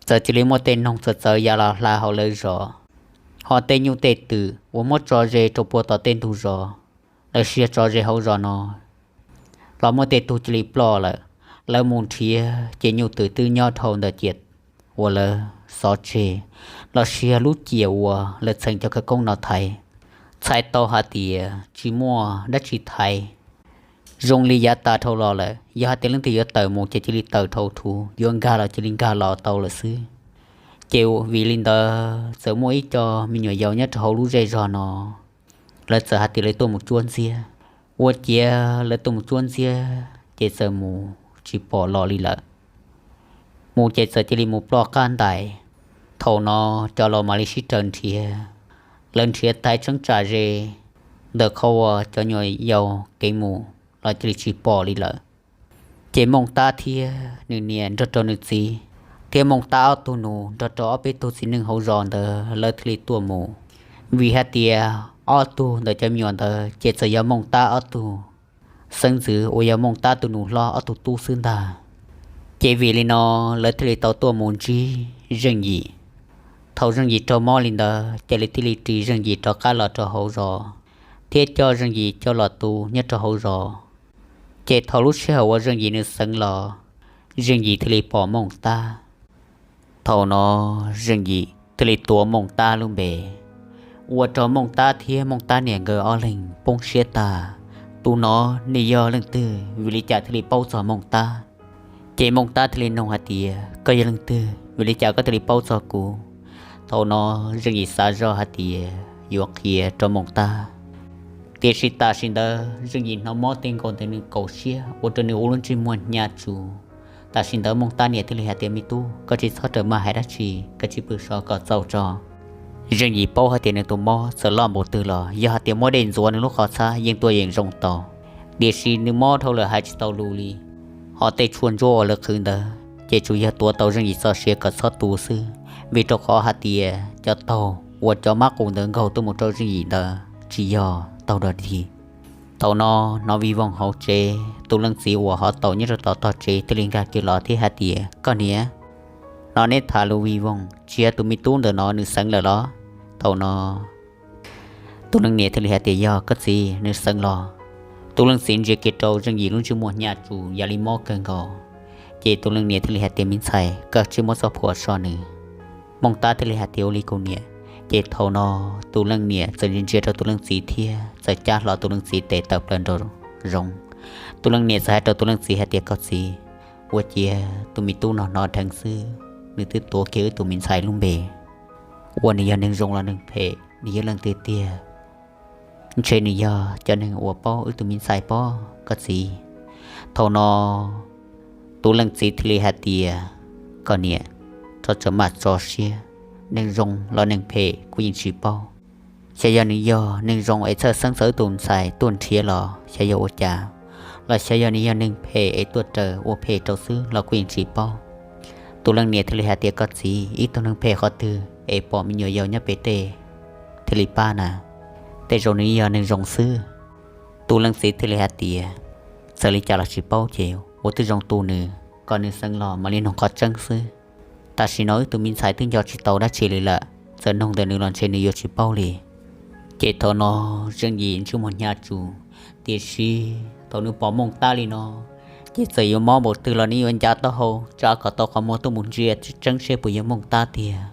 Txawm cia li muaj tej noog txawv txawv ya los hla hauv lawv zos, ho tej nyuj tej twm uas muab tso ze rau puag tom tej ntug zos, lawv sis yog tso ze hauv zos no los muaj tej tug cia li ploj lawm. Lawv mus nrhiav ces nyuj twm twb nyob dhau ntawm ciam uas lawv xov tseg, los sis yog lub ciam uas lawv txheem cov khawv koob no thaiv. Txhais tau hais tias tsis muaj dab tsi thaiv. Zoo li yav tas dhau los lawm, yog hais tias leej twg yuav tawm mus ces cia li tawm dhau thuv, yuav nkag los cia li nkag los tau lawm xwb. Ces vim li ntawd txawm muaj ib co me nyuam yaus nyob rau hauv lub zej zog no, lawv txawm hais tias lawv tuaj mus cuab ntxiab. Ua ciav lawv tuaj mus cuab ntxiab ces txawm mus tsis pom los li lawm. Mus ces txawm cia li mus ploj qab ntais. Thaum no cov laus mam li sib raws nrhiav. Lawv nrhiav thaiv tseeb tsam ze ntawm qhov uas cov nyuam yaus kev mus los cia li tsis pom li lawm. Ces Mooj Tab thiab nws niam nrog rau nws txiv thiab Mooj Tab ob tug nus nrog rau ob peb tug txiv neej hauv zos ntawd lawv thiaj li tuaj mus. Vim hais tias ob tug ntawm cov me nyuam ntawd ces txawm yog Mooj Tab ob tug xeeb ntxwv uas yog Mooj Tab tus nus hlob ob tug tub xwb ntag. Ces vim li no lawv thiaj li tau tuaj mus ntsib Zeej Yim. Thaum Zeej Yim raug mob li ntawd ces lawv thiaj li ris Zeej Yim rov qab los rau hauv zos thiab coj Zeej Yim coj los tu nyob rau hauv zos. Ces thaum lub sij hawm uas Zeej Yim nws xeev los, Zeej Yim thiaj li pom Mooj Tab. Thaum no Zeej Yim thiaj li tuav Mooj Tab lub npe, ua rau Mooj Tab thiab Mooj Tab niam nkawd ob leeg poob siab tag. Tus no nws yog leej twg, vim li cas thiaj li paub txog Mooj Tab? Ces Mooj Tab thiaj li nug hais tias, koj yog leej twg, vim li cas koj thiaj li paub txog kuv? Thaum no Zeej Yim xav zoj hais tias yuav qhia rau Mooj Tab, tiam sis tam sim ntawd Zeej Yim hnov mob tej nkaus ntawm nws kaum siab ua rau nws ua lub ntsej muag hnyav tsuj. Tam sim ntawd Mooj Tab niam thiaj li hais tias, me tub, koj tsis txhob raws maj hais dab tsi, koj tsis pw so kom txaus tso. Zeej Yim paub hais tias nws tus mob txawm loj npaum twg los yog hais tias muab dej ntxuav nws lub qhov txhab yeej tuaj yeem zoo tau, tiam sis nws mob dhau lawm hais tsis tau lus li. Ho tej tshuaj ntsuab uas lawv qhwv ntawd ces tsuas yog tuav tau Zeej Yim txoj sia kom txhob tu xwb, vim rau qhov hais tias cov taug uas cov mab qus ntawd nkaug tuaj mus rau Zeej Yim ntawd tsis yog taug dog dig. Thaum no hnov vij voog hauv tsev, tus leej txiv uas ho tau nyob rau tom tog tsev thiaj li nkag kiag los thiab hais tias, koj niam, no neb tham lus vij voog, tsis yog tus me tub ntawm no nws xeev lawm los? Thaum no tus leej niam thiaj li hais tias, yog koj txiv, nws xeev los. Tus leej txiv ntsia kiag rau Zeej Yim lub ntsej muag hnyav tsuj yam li mob kawg nkaus, ces tus leej niam thiaj li hais tias, me ntxhais, koj cia li muab txoj phuam so nws. Mooj Tab thiaj li hais tias, ua li kuv niam. Ces thaum no tus leej niam txawm ntsia ntsia rau tus leej txiv thiab txawm cab hlo tus leej txiv tes tawm plaws nraum zoov. Tus leej niam txawm hais rau tus leej txiv hais tias, koj txiv, ua ciav tus me tub no hnov dheev xwb, nws twb tuav kiag wb tus me ntxhais lub npe. Ua nws yog neeg zoo los neeg phem, nws yog leej twg tiag? Ntshe nws yog cov neeg uas paub wb tus me ntxhais pob, koj txiv. Thaum no tus leej txiv thiaj li hais tias, koj niam, tso tso maj tso siab, neeg zoo los neeg phem kuv yeej tsis paub. Xyov yog nws yog neeg zoo es txhawj xeeb txog wb tus ntxhais tuaj nrhiav los xyov yog ua cas, los xyov yog nws yog neeg phem es tuaj raws ua phem rau xwb los kuv yeej tsis paub. Tus leej niam thiaj li hais tias, koj txiv, ib tug neeg phem qhov twg es pom me nyuam yaus nyob pem tej thiaj li pab na, tej zaum nws yog neeg zoo xwb. Tus leej txiv thiaj li hais tias, txawm li cas los tsis paub ces ua twb zoo tu nws, kom nws xeev los mam li nug qhov tseeb xwb. Tam sim no wb tus me ntxhais twb nco tsis tau dab tsi li lawm, txawm nug ntawm nws los ntshe nws yuav tsis paub li. Ces thaum no Zeej Yim ntsej muag hnyav tsuj, tiam sis thaum nws pom Mooj Tab li no, ces txawm yuav mob npaum twg los nws yuav ncav taub hau tsa kom tau qhov muag tuaj mus ntsia tseeb seb puas yog Mooj Tab tiag.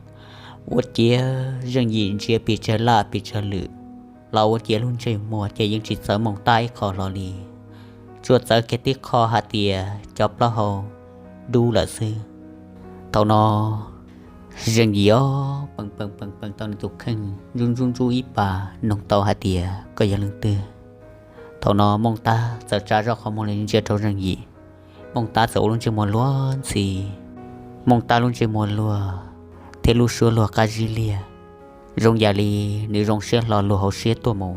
Ua ciav Zeej Yim ntsia pes tsawg laj pes tsawg lwm, los ua ciav lub ntsej muag ces yeej tsis txawv Mooj Tab ib qho hlo li, tsuas txawv kiag tib qho hais tias cov plaub hau dub lawm xwb. Thaum no Zeej Yim ob pees pees pees pees tau nws tus kheej ntsub ntsub ntsub ib pas, nug tau hais tias, koj yog leej twg? Thaum no Mooj Tab txawm tsa zoj qhov muag los ntsia rau Zeej Yim. Mooj Tab txawm ua lub ntsej muag luag ntxhi, Mooj Tab lub ntsej muag luag thiab lub suab luag qab zib liag, zoo yam li nws zoo siab hlo luag hauv siab tuaj mus.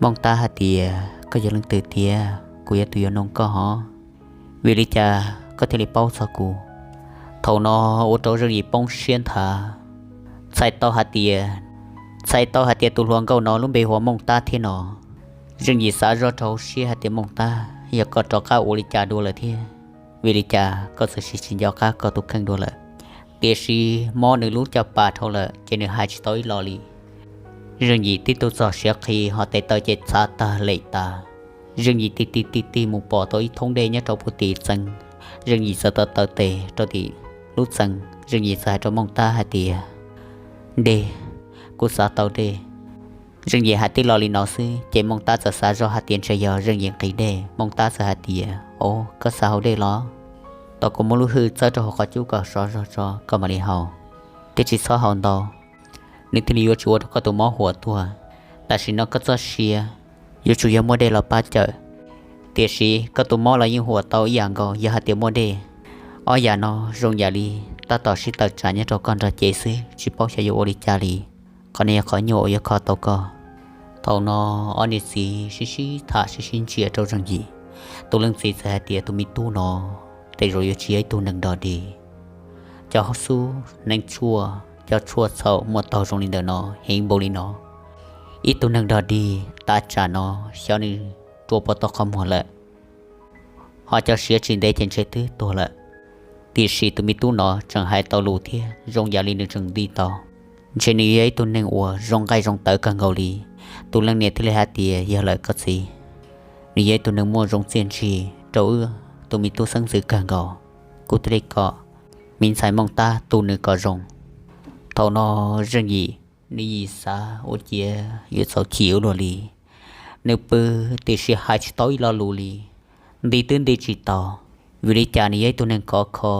Mooj Tab hais tias, koj yog leej twg tiag, kuv yog tus yuav nug koj hov, vim li cas koj thiaj li paub txog kuv? Thaum no ua rau Zeej Yim poob siab nthav, txhais tau hais tias, txhais tau hais tias tus hluas nkauj no lub npe hu ua Mooj Tab thiab no. Zeej Yim xav zoj rau hauv siab hais tias, Mooj Tab, yog koj rov qab ua li cas dua lawm thiab? Vim li cas koj txawm sim tsis nco qab koj tus kheej dua lawm? Tiam sis mob nws lub caj pas dhau lawm ces nws hais tsis tau ib los li. Zeej Yim tib tug txog siav qhi ho tes taw ces txhav tag lem tas. Zeej Yim tig tig tig tig mus pom tau ib thoob dej nyob rau puag tim txee. Zeej Yim txawm taw taw tes rau tim lub txee, Zeej Yim txawm hais rau Mooj Tab hais tias, dej, kuv xav tau dej. Zeej Yim hais tib lo li no xwb ces Mooj Tab txawm xav zoj hais tias ntshe yog Zeej Yim nqhis dej. Mooj Tab txawm hais tias, o, koj xav haus dej los? Tau kuv muab lub hwj txawb rau hauv qhov cub kom sov zog tso koj mam li haus, thiab tsis txhob haus ntau, nws thiaj li yuav tsis ua rau koj tus mob huam tuag. Tam sim no koj txoj sia yuav tsum yog muaj dej los pab cawm, tiam sis koj tus mob los yeej huam tau ib yam nkaus yog hais tias muaj dej. Ob yam no zoo yam li tab tom sib tawm tsam nyob rau koj nrog cev xwb, tsis paub xyov yuav ua li cas li. Qhov no yog qhov nyuaj uas yuav kho tau koj. Thaum no ob niam txiv sib sib tham sib sib ntsia rau Zeej Yim. Tus leej txiv txawm hais tias tus me tub no tej zaum yuav tsis yog ib tug neeg dog dig. Cov xub neeg tshuaj, cov tshuaj txhaum muaj taug zoo li ntawm no heev npaum li no, ib tug neeg dog dig tav tsam no xyov nws rua puas tau qhov muag lawm, ho cov siav tsis ntev ces ntshe twb tuag lawm. Tiam sis tus me tub no tseem hais tau lus thiab zoo yam li nws tseem nti tau, ntshe nws yog ib tug neeg uas zoo nqaij zoo tawv kawg nkaus li. Tus leej niam thiaj li hais tias, yog lawm koj txiv, nws yog ib tug neeg muaj zoo txiaj ntsig rau wb tus me tub xeeb ntxwv kawg nkaus. Kuv thiaj li kom me ntxhais Mooj Tab tu nws kom zoo. Thaum no Zeej Yim nws yim xav ua ciav yuav txaus chim ua luaj li. Nws pw tiam sis hais tsis tau ib lo lus li, nti twb nti tsis tau, vim li cas nws yog ib tug neeg khov kho.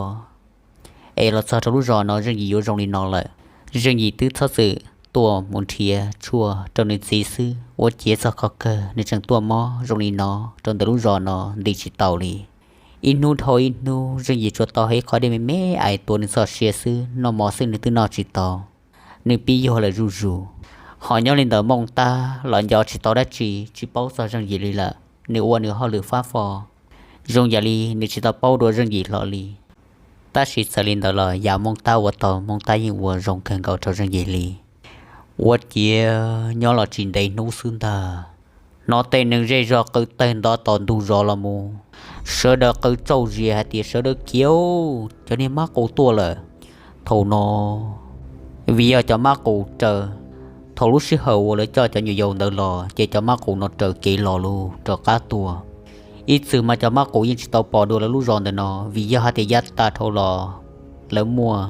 Es los txog rau lub zos no Zeej Yim yuav zoo li no lawm, Zeej Yim twb txhob txwm tuaj mus nrhiav tshuaj rau nws txiv xwb, ua ciav txog qhov kawg nws tseem tuaj mob zoo li no rau ntawm lub zos no nti tsis tau li. Ib hnub dhau ib hnub Zeej Yim tsuas tau hais qhov dej me me ais tua nws txoj sia xwb, noj mov xwb nws twb noj tsis tau. Nws pib yuag lawm zuj zus. Ho nyob li ntawd Mooj Tab los nco tsis tau dab tsi, tsis paub txog Zeej Yim li lawm, nws ua nws hauj lwm fab fo zoo yam li nws tsis tau paub dua Zeej Yim hlo li. Tab sis txawm li ntawd los yam Mooj Tab ua tau Mooj Tab yeej ua zoo kawg nkaus rau Zeej Yim li. Ua ciav nyob los tsis ntev hnub xwb ntag, hnov tej neeg zej zog qw tawg nto tom ntug zos los mus, sawv daws qw tsauj zias hais tias sawv daws khiav, cov niag mab qus tuaj lawm. Thaum no vim yog cov mab qus raws, thaum lub sij hawm uas lawv coj cov nyuam yaus ntawd los ces cov mab qus no raws kev los lawm rov qab tuaj. Ib txwm mas cov mab qus yeej tsis tau pom dua lawv lub zos ntawm no vim yog hais tias yav tag dhau los lawv muaj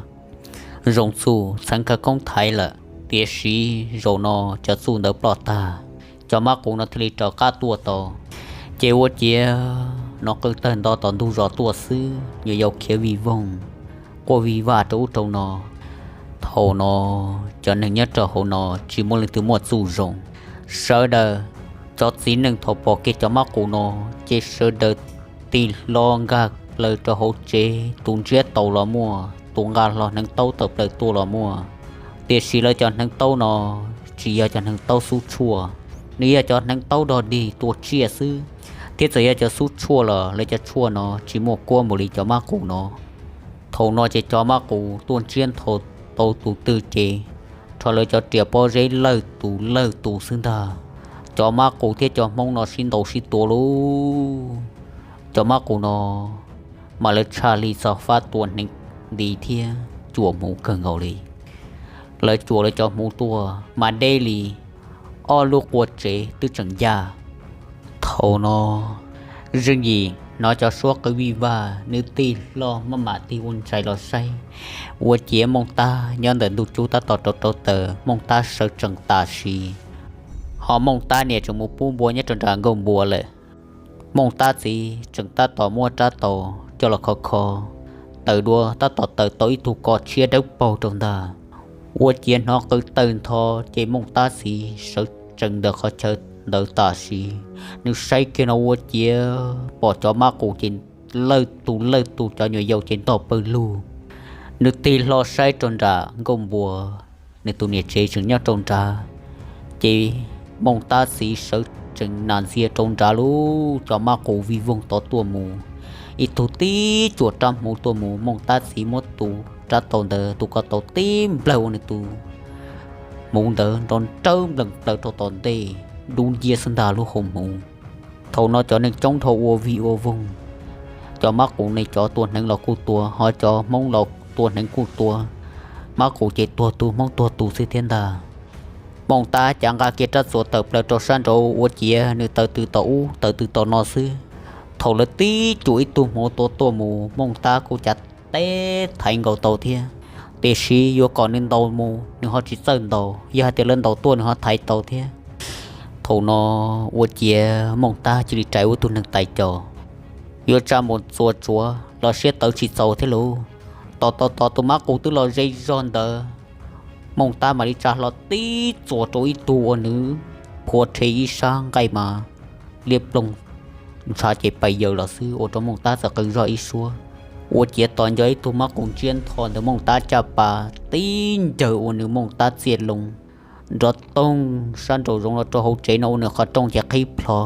zoo txuj txheev khawv koob thaiv lawm, tiam sis zaum no cov txuj ntawd ploj tag, cov mab qus no thiaj li rov qab tuaj tau. Ces ua ciav hnov qw tawg nto tom ntug zos tuaj xwb, nyuam yaus khiav vij voog, quaj vij vaj rau ub rau no. Thaum no cov neeg nyob rau hauv no tsis muaj leej twg muaj txuj zoo. Sawv daws, cov txiv neej thaum pom kiag cov mab qus no ces sawv daws tig hlo nkag plaws rau hauv tsev, tus ntsiab taus los muaj, tus nqa hlo hneev taub tawm plaws tuaj los muaj. Tiam sis lawv cov hneev taub no tsis yog cov hneev taub xub tshuaj, nws yog cov hneev taub dog dig tua tsiaj xwb. Thiab txawm yog cov xub tshuaj los lawv cov tshuaj no tsis muaj kuab npaum li cov mab qus no. Thaum no ces cov mab qus tuaj ntsiab nthos tau tus twg ces rho lawv cov riam pob zeb lawj tus lawj tus xwb ntag. Cov mab qus thiab cov hmoob no sib ntaus sib tua lauj. Cov mab qus no mas lawv tshaj li txog fab tua hneev nti thiab cuam hmuv kawg nkaus li. Lawv cuam lawv cov hmuv tuaj mas deb li ob lub qua tsev twb tseem ncaj. Thaum no Zeej Yim hnov cov suab qw vij vaj, nws tig hlo maj mam tig ua ntsais los saib, ua ciav Mooj Tab nyob ntawm ntug cub tab tom rauv rauv taws, Mooj Tab sawv tsees tam sim. Ho Mooj Tab niam tseem mus pub npua nyob rau nram nkuaj npua lawm. Mooj Tab txiv tseem tab tom muab rab taus coj los kho kho taws dua, tab tom taws tau ib tug ko tshiab dawb paug rau ntag. Ua ciav hnov qw tawg ntho ces Mooj Tab txiv sawv tsees ntawm qhov chaw ntawd tam sim. Nws saib kiag no ua ciav pom cov mab qus ces lawj tus lawj tus, cov nyuam yaus ces ntog pawg lug. Nws tig hlo saib rau nram nkuaj npua, nws tus niam tsev tseem nyob rau nrad, ces Mooj Tab txiv sawv tsees nas ntxiag rau nrad lauj. Cov mab qus vij voog tod tuaj mus, ib tug tib cuam rab hmuv tuaj mus, Mooj Tab txiv muab tus rab taus ntawd tus ko taus tib nplawg ua nws tus hmuv ntawd nrov nrawb nplees plaws rau tom ntej, dub nciab xwb ntag lub hau hmuv. Thaum no cov neeg coob dhau ua vij ua voog, cov mab qus ne cov tua hneev los kuj tua, ho cov hmoob los tua hneev kuj tua. Mab qus ces tuag tus hmoob tuag tus xwb thiab ntag. Mooj Tab cav nqa kiag rab txuas tawm plaws rau sab nraud ua ciav nws taws tws tom ub taws tws tom no xwb. Thaum lawv tib cuam ib tug hmuv tua tuaj mus, Mooj Tab kuj cav teb thaiv nkaus tau thiab, tiam sis yuav kom nws ntaus mus nws ho tsis txawj ntaus, yog hais tias lawv ntaus tuaj nws ho thaiv tau thiab. Thaum no ua ciav Mooj Tab cia li rais ua tug neeg tais caus, yuav tsa mus txuas tsuav los siab tawv tsis txaus thiab lauj. Tos tos tos tus mab qus twb los ze zog ntawd, Mooj Tab mam li tsa hlo tib txuas rau ib tug ua nws phua rhe ib sab nqaij mas liab ploog, ntshav ces pais yaws los xwb ua rau Mooj Tab txawm qw zog ib suab. Ua ciav tos nco ib tug mab qus ntsiab ntho ntawm Mooj Tab caj pas tib ncaws ua nws Mooj Tab txiaj loo nrov toog sab nraum zoov los rau hauv tsev no ua nws qhov rooj ces qhib plho.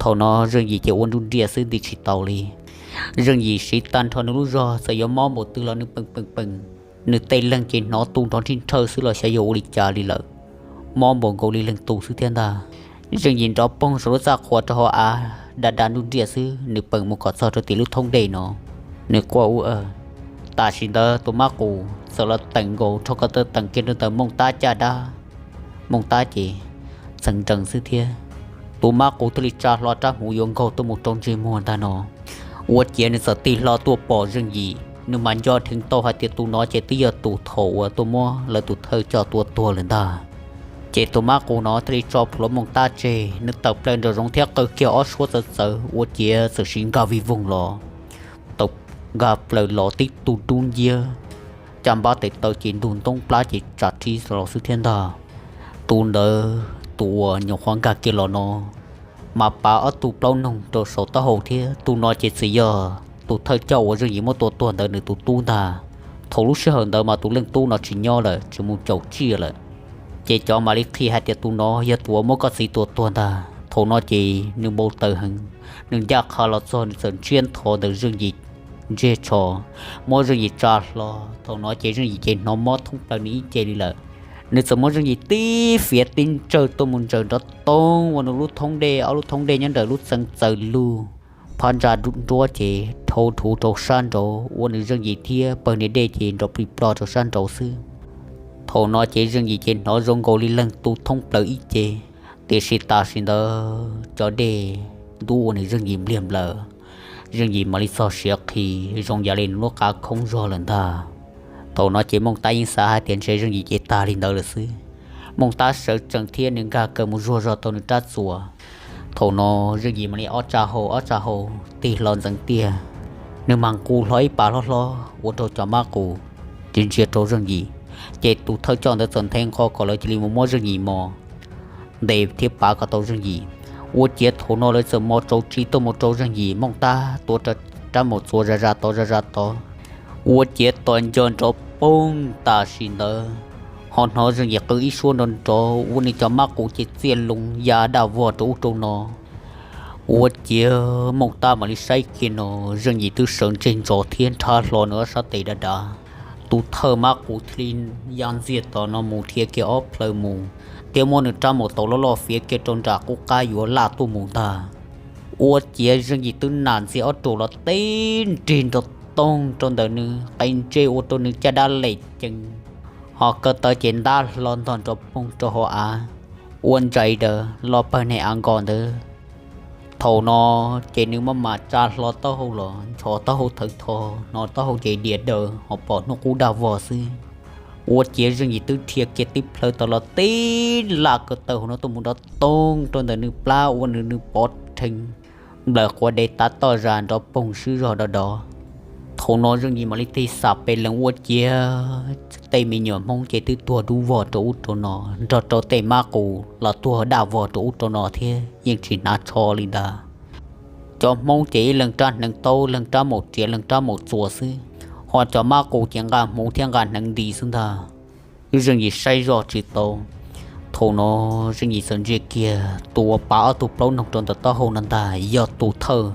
Thaum no Zeej Yim ces ua nruj nriaj xwb nti tsis tau li. Zeej Yim siv tag nrho nws lub zog, txawm yuav mob npaum twg los nws peem peem peem, nws tej leeg ces hnov tu nrov nrhij nrhawj xwb los xyov yog ua li cas li lawm. Mob npaum nkaus li leeg tu xwb thiab ntag. Zeej Yim nrov poog saum lub txaj qhua rau hauv av, da da nruj nriaj xwb, nws peem mus kom txog rau tim lub thoob dej no. Nws quaj ub, tam sim ntawd tus mab qus txawm los teem nkaus rho ko taw teem kiag rau ntawm Mooj Tab caj dab. Mooj Tab ces txeev nrees xwb thiab. Tus mab qus thiaj li tsa hlo rab hmuv yuav nkaug tuaj mus rau ntsej muag ntag no. Ua ciav nws txawm tig hlo tuaj pom Zeej Yim, nws mas nco dheev tau hais tias tus no ces twb yog tus thaum uas tuaj muab lawv tus thawj coj tua tuag lawm ntag. Ces tus mab qus no thiaj li tso plhuav Mooj Tab tseg, nws tawm plaws nraum zoov thiab qaws kiag ob suab txawv txawv, ua ciav txawm siv nkag vij voog los, tau nkag plaws los tib tug dub nciab, caj npab tes taw ces ntug ntoob plab ces tsa rib los xwb thiab ntag. Tus ntawd tus uas nyuam qhuav nkag kiag los no mas pav ob tug plaub noog rau saum taub hau thiab. Tus no ces txawm yog tus thawj coj uas Zeej Yim muab tua tuag ntawd nws tus tub ntag. Thaum lub sij hawm ntawd mas tus leej tub no tsis nyob lawm, tsis mus caum tsiaj lawm. Ces cov mam li qhia hais tias tus no yog tus uas muab koj txiv tua tuag ntag. Thaum no ces nws npau taws heev, nws ncaj qha los txog nws txawm ntsiab ntho ntawm Zeej Yim ntsej tsho, muab Zeej Yim tsa hlo. Thaum no ces Zeej Yim ces hnov mob thoob plaws nws ib ce li lawm. Nws txawm muab Zeej Yim tib fiav tib ntsawj tuaj mus ntsaws nrov toog ua nws lub thoob dej, ob lub thoob dej nyob ntawm lub txee txawm lug, phab ntsa nruab ces dhau dhuv rau sab nraud, ua nws Zeej Yim thiab pawg niam dej ces nrov plig plog rau sab nraud xwb. Thaum no ces Zeej Yim ces hnov zoo nkaus li leeg tu thoob plaws ib ce, tiam sis tam sim ntawd cov dej ntub ua nws Zeej Yim npliag nplaws. Zeej Yim mam li txog siav qhi zoo yam li nws lub qab khoob zog lawm ntag. Thaum no ces Mooj Tab yeej xav hais tias ntshe Zeej Yim ces tag li ntawd lawm xwb. Mooj Tab sawv tsees thiab nws nkag kaw mus zuag zog tau nws rab txuas. Thaum no Zeej Yim mam li ob tsa hau ob tsa hau tig hlo ntxeev tiag, nws mas nqus hlo ib pas hlob hlob ua rau cov mab qus ntsia ntsia rau Zeej Yim. Ces tus thawj coj ntawd txawm nthe nqho kom lawv cia li mus muab Zeej Yim mos ntes thiab pav kom tau Zeej Yim. Ua ciav thaum no lawv txawm mos tsaus tsis tuaj mus rau Zeej Yim, Mooj Tab tuav rab maum txuas zas zas tod zas zas tod. Ua ciav tos nco nrov poog tam sim ntawd, ho hnov Zeej Yim qw ib suab nrov nrov ua nws cov mab qus ces txiaj loo ya daj vog rau ub rau no. Ua ciav Mooj Tab mam li saib kiag no, Zeej Yim twb sawv ntseg ntsos thiab nrhav hlo nws ob sab tes dav dav. Tus thawj mab qus thiaj li ya ntxiag tom no mus dhia kiag ob plhaw mus, thiab muab nws rab maum taus loj loj fiav kiag rau nram qub qab yuav laj tuaj mus ntag. Ua ciav Zeej Yim twb nam ntxiag ob ruam los tib nrig nrov toog rau ntawm nws qe ntsej ua rau nws caj dab lem cees, ho ko taw ces ntab hlo ntog nrov poog rau hauv av, ua ntsais daws lo pawg neeg av nkos ntawd. Thaum no ces nws maj mam tsa hlo taub hau los nchos taub hau thawv tho, hnov taub hau ces dias daws ho pom hnub qub dag vog xwb. Ua ciav Zeej Yim twb dhia kiag tib plhaw tau los tib laj ko taw hauv no tuaj mus nrov toog rau ntawm nws plab ua nws nws pov rhees, nplawm quav dev tav toj zas nrov poog swb zog do dov. Thaum no Zeej Yim mam li tig xam pes lees ua ciav tej me nyuam Hmoob ces twb tuag dub vog rau ub rau no, nrog rau tej mab qus los tuag daj vog rau ub rau no thiab yeej tsis hnav tsho li ntag. Cov Hmoob ces ib leeg rab hneev taub, leeg rab maum riam, leeg rab maum txuas xwb, ho cov mab qus ces nqa hmuv thiab nqa hneev nti xwb ntag. Zeej Yim saib zoj tsis tau. Thaum no Zeej Yim txawm ntsia kiag tus uas pav ob tug plaub noog rau ntawm taub hau no ntag yog tus thawj.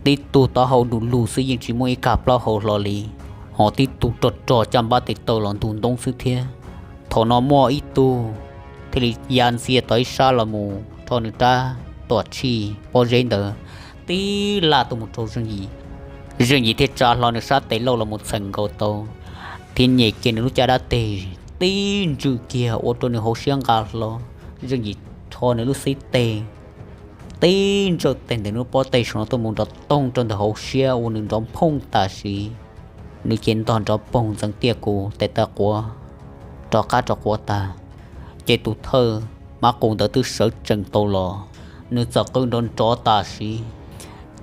Tib tug taub hau du lug xwb yeej tsis muaj ib kag plaub hau hlo li, ho tib tug rog rog caj npab tes taw los ntug ntoob xwb thiab. Thaum no muaj ib tug thiaj li ya ntxiag tom ib sab los mus rho nws rab tom tshij pob zeb ntawd tib laj tuaj mus rau Zeej Yim. Zeej Yim thiaj tsa hlo nws sab tes lauj los mus txheem nkaus tau, thiab nyem kiag nws lub caj dab teg tib ntswj kiag ua rau nws hauv siab nqa hlo. Zeej Yim rho nws lub xib teg tib ntsawj teg ntawm nws lub pob teg saum no tuaj mus nrov toog rau ntawm hauv siab ua nws nrov nphooj tam sim. Nws ces ntog nrov poog ntxeev tiaj kus tes taw quav rov qab rov quav tag. Ces tus thawj mab qus ntawd twb sawv tsees tau los, nws txawm qw nrov nrov tam sim,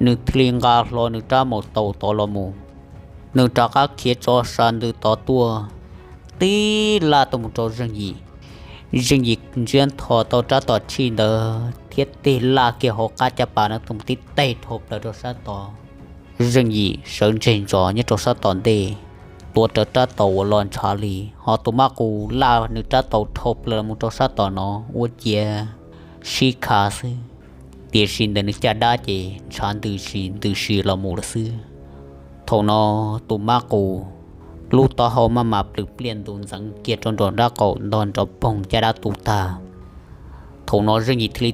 nws thiaj li nqa hlo nws rab maum taus tod los mus. Nws rov qab khiav tso sa ntws tod tuaj, tib laj tuaj mus rau Zeej Yim. Zeej Yim ntsiab ntho tau rab tom tshij ntawd thiab tig laj kiag hauv qab caj pas no tuaj mus tib teg dhau plaws rau sab tod. Zeej Yim sawv ntseg ntsos nyob rau sab tom ntej, tuav rawv rab taus uas los ntshav li, ho tus mab qus laj nws rab taus dhau plaws los mus rau sab tom no ua ciav sib kha xwb. tiam sis ntawm nws caj dab ces ntshav ntws si ntws si los mus lawm xwb. Thaum no tus mab qus lub taub hau maj mam plws pliaj ntus ntxeev kiag rau nram nraub qaum ntog nrov poog caj dab tu tag. Thaum no Zeej Yim thiaj li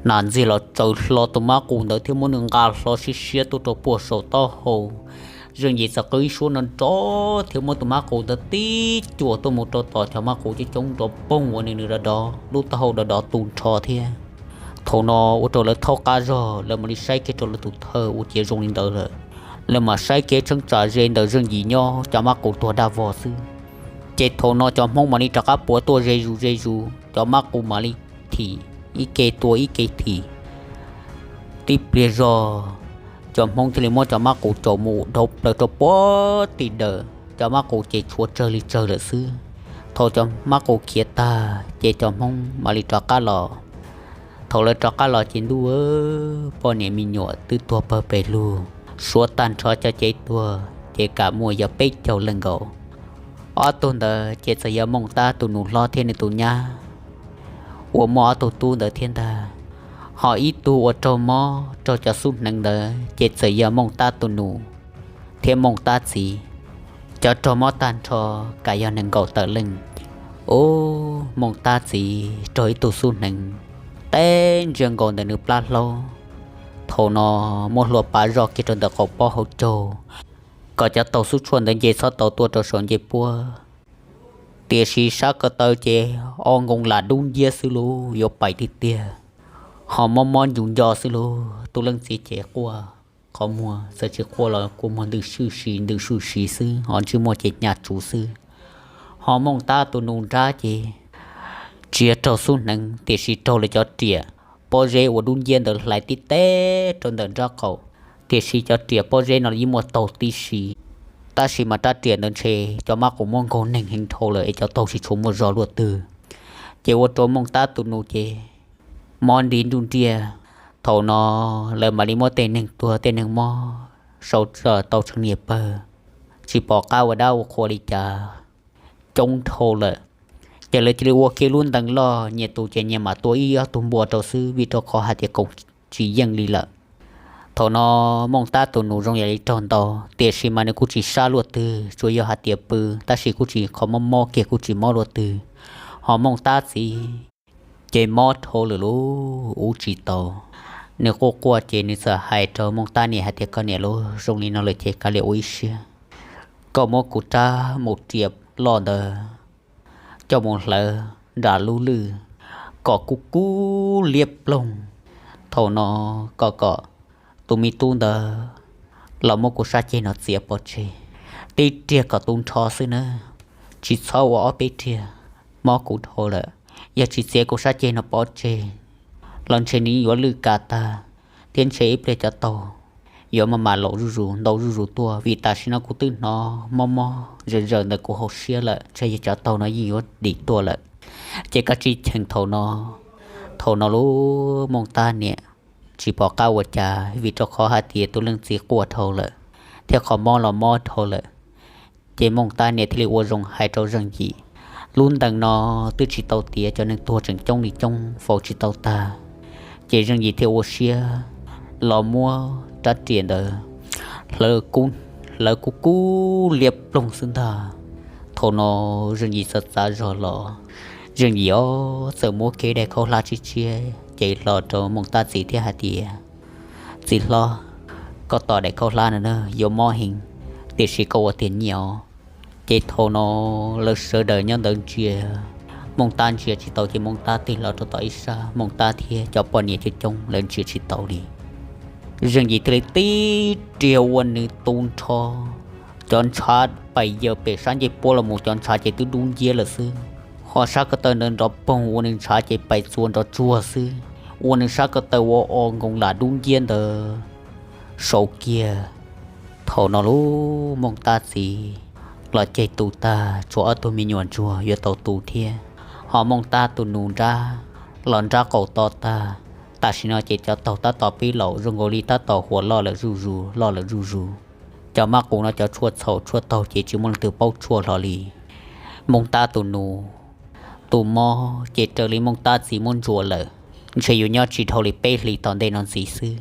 nam ntxiag los tsaws hlo tus mab qus ntawd thiab muab nws nqa hlo siab siab tuaj rau puag saum taub hau. Zeej Yim txawm qw ib suab no nrov thiab muab tus mab qus ntawd tib cuam tuaj mus rau tom cov mab qus coob coob nrov poog ua nws nws dov dov lub taub hau dov dov tu nrho thiab. Thaum no ua rau lawv thaub qab zog lawv mam li saib kiag rau lawv tus thawj ua ciav zoo li ntawd lawm. Lawv mam saib kev tshee tsam ze ntawm Zeej Yim nyob cov mab qus tuag dag vog xwb. Ces thaum no cov Hmoob mam li rov qab puav tuaj ze zus ze zus, cov mab qus mam li thim ib ke tua ib ke thim. Tib pliag zog cov Hmoob thiaj li muab cov mab qus caum mus dhau plaws rau puag tim dawm, cov mab qus ces tshuav tsawg li tsawg lawm xwb. Thaum cov mab qus khiav tag ces cov Hmoob mam li rov qab los. Thaum lawv rov qab los ces ntuj, poj niam me nyuam twb tuag pawg pes lug, suav tag nrho cov cev tuag ces kam muaj yog peb caug leej nkaus. Ob tug ntawd ces txawm yog Mooj Tab tus nus hlob thiab nws tus nyab uas muaj ob tug tub ntawd thiab ntag. Ho ib tug uas raug mob raug cov xub hneev ntawd ces txawm yog Mooj Tab tus nus thiab Mooj Tab txiv. Cov raug mob tag nrho kam yog nees nkaum tawm leej. Ub, Mooj Tab txiv raug ib tug xub hneev teb ntsia nkaus ntawm nws plab hlaub. Thaum no muab hlua pav zoj kiag rau ntawm qaum pob hauv caug kom cov taug xub tshuaj ntawd nce txhob tau tuaj rau saum ncej puab. Tiam sis sab ko taw ces o nkoos lam dub nciab xwb lauj, yuav pais tiag tiag. Ho mob mob ncu nco xwb lauj, tus leej txiv ces quaj qhov muag txawm tsis quaj los kua muag ntws swj si ntws swj si xwb, ho ntsej muag ces hnyav tsuv xwb. Ho Mooj Tab tus nus nrab ces tsis yog raug xub hneev tiam sis raug lawv cov riam pob zeb uas dub nciab ntawd hlais tib teb rau ntawm nraub qaum. Tiam sis cov riam pob zeb no yeej muaj taug tib si, tab sis mas rab riam ntawd ntshe cov mab qus muab nkaug neeg heev dhau lawm es cov taug tsis tshua muaj zog luaj twg. Ces ua rau Mooj Tab tus nus ces mob nti nruj nriaj. Thaum no lawv mam li muab tej neeg tuag tej neeg mob sau tau tshee nias pawg, tsis pom qab ua dab ua qhua li cas, coob dhau lawm. Ces lawv cia li ua kiag lub ntees loj, nyias tus ces nyias mam tua ib ob tug npua rau xwb, vim rau qhov hais tias koom tsis yeej li lawm. Thaum no Mooj Tab tus nus zoo yam li raug ntaus, tiam sis mas nws kuj tsis sab luaj twg, tsuas yog hais tias pw, tab sis kuj tsis qhov mob mob kiag kuj tsis mob luaj twg. Ho Mooj Tab txiv ces mob dhau lawm lauj, ua tsis tau. Nws quaj quaj ces nws txawm hais rau Mooj Tab niam hais tias, koj niam lauj, zoo li no lawm ces kav liam ua ib siab, koj muab kuv rab mus riam loj ntawd coj mus hlawv nram lub lwj kom kub kub liab ploog. Thaum no kom kom tus me tub ntawd los muab kuv sab ceg no txiav pov tseg, tib riag kom tu nrho xwb na, tsis txhob ua ob peb riag, mob kuv dhau lawm. Yog tsis txiav kuv sab ceg no pov tseg los ntshe nws yuav lwj kav tag, thiab ntshe ib pliag cov taug yuav maj mam laum zuj zus ntau zuj zus tuaj, vim tam sim no kuv twb hnov mob mob zawm zawm ntawm kuv hauv siab lawm, ntshe yog cov taug no yeej yuav dim tuaj lawm. Ces koj tsis cheem thaum no. Thaum no lub Mooj Tab niam tsis pom qab ua cas, vim rau qhov hais tias tus leej txiv quaj dhau lawm, thiab qhov mob los mob dhau lawm. Ces Mooj Tab niam thiaj li ua zoo hais rau Zeej Yim, lub ntees no twb tsis tau tiav, cov neeg tuag tseem coob li coob faus tsis tau tag. Ces Zeej Yim thiaj ua siab los muab rab riam ntawd hlawv kub kub liab ploog xwb ntag. Thaum no Zeej Yim txawm txav zog los, Zeej Yim os txawm muab kiag daim khaub hlab tshiab tshiab ces hlo rau Mooj Tab txiv thiab hais tias, txiv hlob, koj tos daim khaub hlab no na, yuav mob heev, tiam sis koj ua tiag nyiaj os. Ces thaum no lawv sawv daws nyob ntawd ntsia, Mooj Tab ntsia tsis tau ces Mooj Tab tig los rau tom ib sab, Mooj Tab thiab cov poj niam coob coob lawv ntsia tsis tau li. Zeej Yim thiaj li tib riag ua nws tu nrho, cov ntshav pais yaws pem sab ncej puab los mus, cov ntshav ces twb dub nciab lawm xwb. Ho sab ko taw ntawd nrov poog ua nws ntshav ces pais txua nrov tsuag xwb, ua nws sab ko taw ua o nkoos lam dub nciab ntawd sau kiag. Thaum no lub Mooj Tab txiv los ceg tu tag, tshuav ob tug me nyuam ntsuag yuav tau tu thiab. Ho Mooj Tab tus nus nrab los nrab qaum to tag. Tam sim no ces cov taug tab tom pib laum zoo nkaus li tab tom huam loj lawm zuj zus loj lawm zuj zus. Cov mab qus no cov tshuaj txhaum tshuaj taug ces tsis muaj leej twg paub tshuaj hlo li. Mooj Tab tus nus tus mob ces raws li Mooj Tab txiv muab ntsuas lawm. ntshe yuav nyob tsis dhau li peb hlis tom ntej no ntxiv xwb.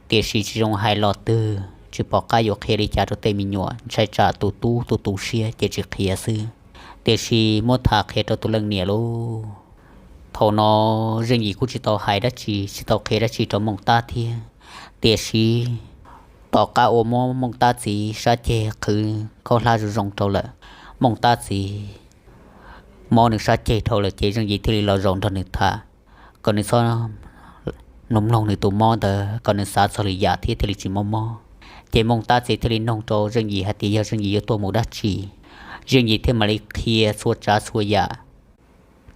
Tiam sis tsis zoo hais los twg, tsis pom qab yuav qhia li cas rau tej me nyuam, ntshai tsam tus tub tus tu siab ces tsis qhia xwb. Tiam sis muab tham qhia rau tus leej niam lauj. Thaum no Zeej Yim kuj tsis tau hais dab tsi, tsis tau qhia dab tsi rau Mooj Tab thiab. Tiam sis tom qab uas muab Mooj Tab txiv sab ceg qhwv khaub hlab zoo zoo rau lawm, Mooj Tab txiv mob nws sab ceg dhau lawm ces Zeej Yim thiaj li los zaum nrog nws tham, kom nws txhob mloog mloog nws tus mob ntawd, kom nws xav txog lwm yam thiab thiaj li tsis mob mob. Ces Mooj Tab txiv thiaj li noog rau Zeej Yim hais tias yog Zeej Yim yuav tuaj mus dab tsi. Zeej Yim thiaj mam li qhia txhua tsav txhua yam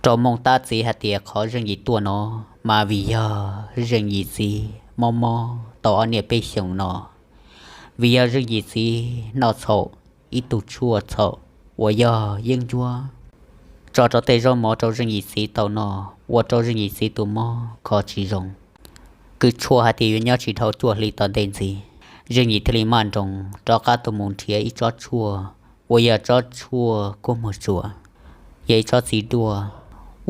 rau Mooj Tab txiv hais tias qhov Zeej Yim tuaj no mas vim yog Zeej Yim txiv mob mob tau ob niaj peb xyoos no, vim yog Zeej Yim txiv noj txhaum ib tug tshuaj txhaum uas yog yeeb ncuab, tso rau tej zaub mov rau Zeej Yim txiv tau no, ua rau Zeej Yim txiv tus mob kho tsis zoo. Kws tshuaj hais tias yuav nyob tsis dhau cuaj hli tom ntej ntxiv, Zeej Yim thiaj li maj nroos rov qab tuaj mus nrhiav ib tsob tshuaj uas yog tsob tshuaj kuab muag tsuas, yog ib tsob txiv duaj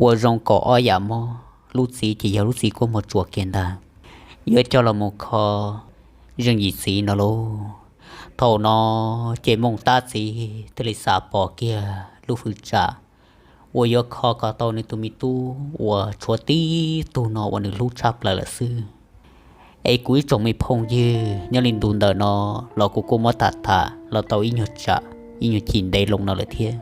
uas zoo kaum ob yam mob, lub txiv ces yog lub txiv kuab muag tsuas kiag ntag, yuav coj los mus kho Zeej Yim txiv no lauj. Thaum no ces Mooj Tab txiv thiaj li xav pom kiag lub hwv tsam uas yuav kho kom tau nws tus me tub uas tshuav tib tug no uas nws hlub tshaj plaws lawm xwb. Es kuv ib tsoom me phooj ywg, nyob li ntu ntawm no los kuv kuj muab tham tham los tau ib nyuag tsam, ib nyuag chim ntev loo no lawm thiab.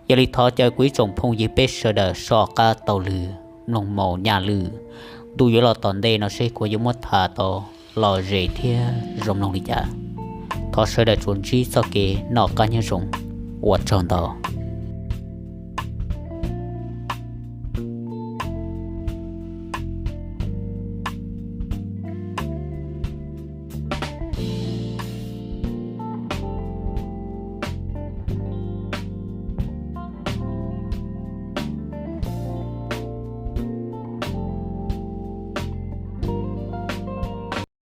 Yog li thov caw kuv ib tsoom phooj ywg peb sawv daws soj qab taug lw, mloog maus nyaj lwj, ntu yuav los tom ntej no seb kuv yuav muab tham tau lom zem thiab zoo mloog li cas. Thov sawv daws tsuas ntsib txoj kev noj qab nyob zoo, ua tsaug ntau.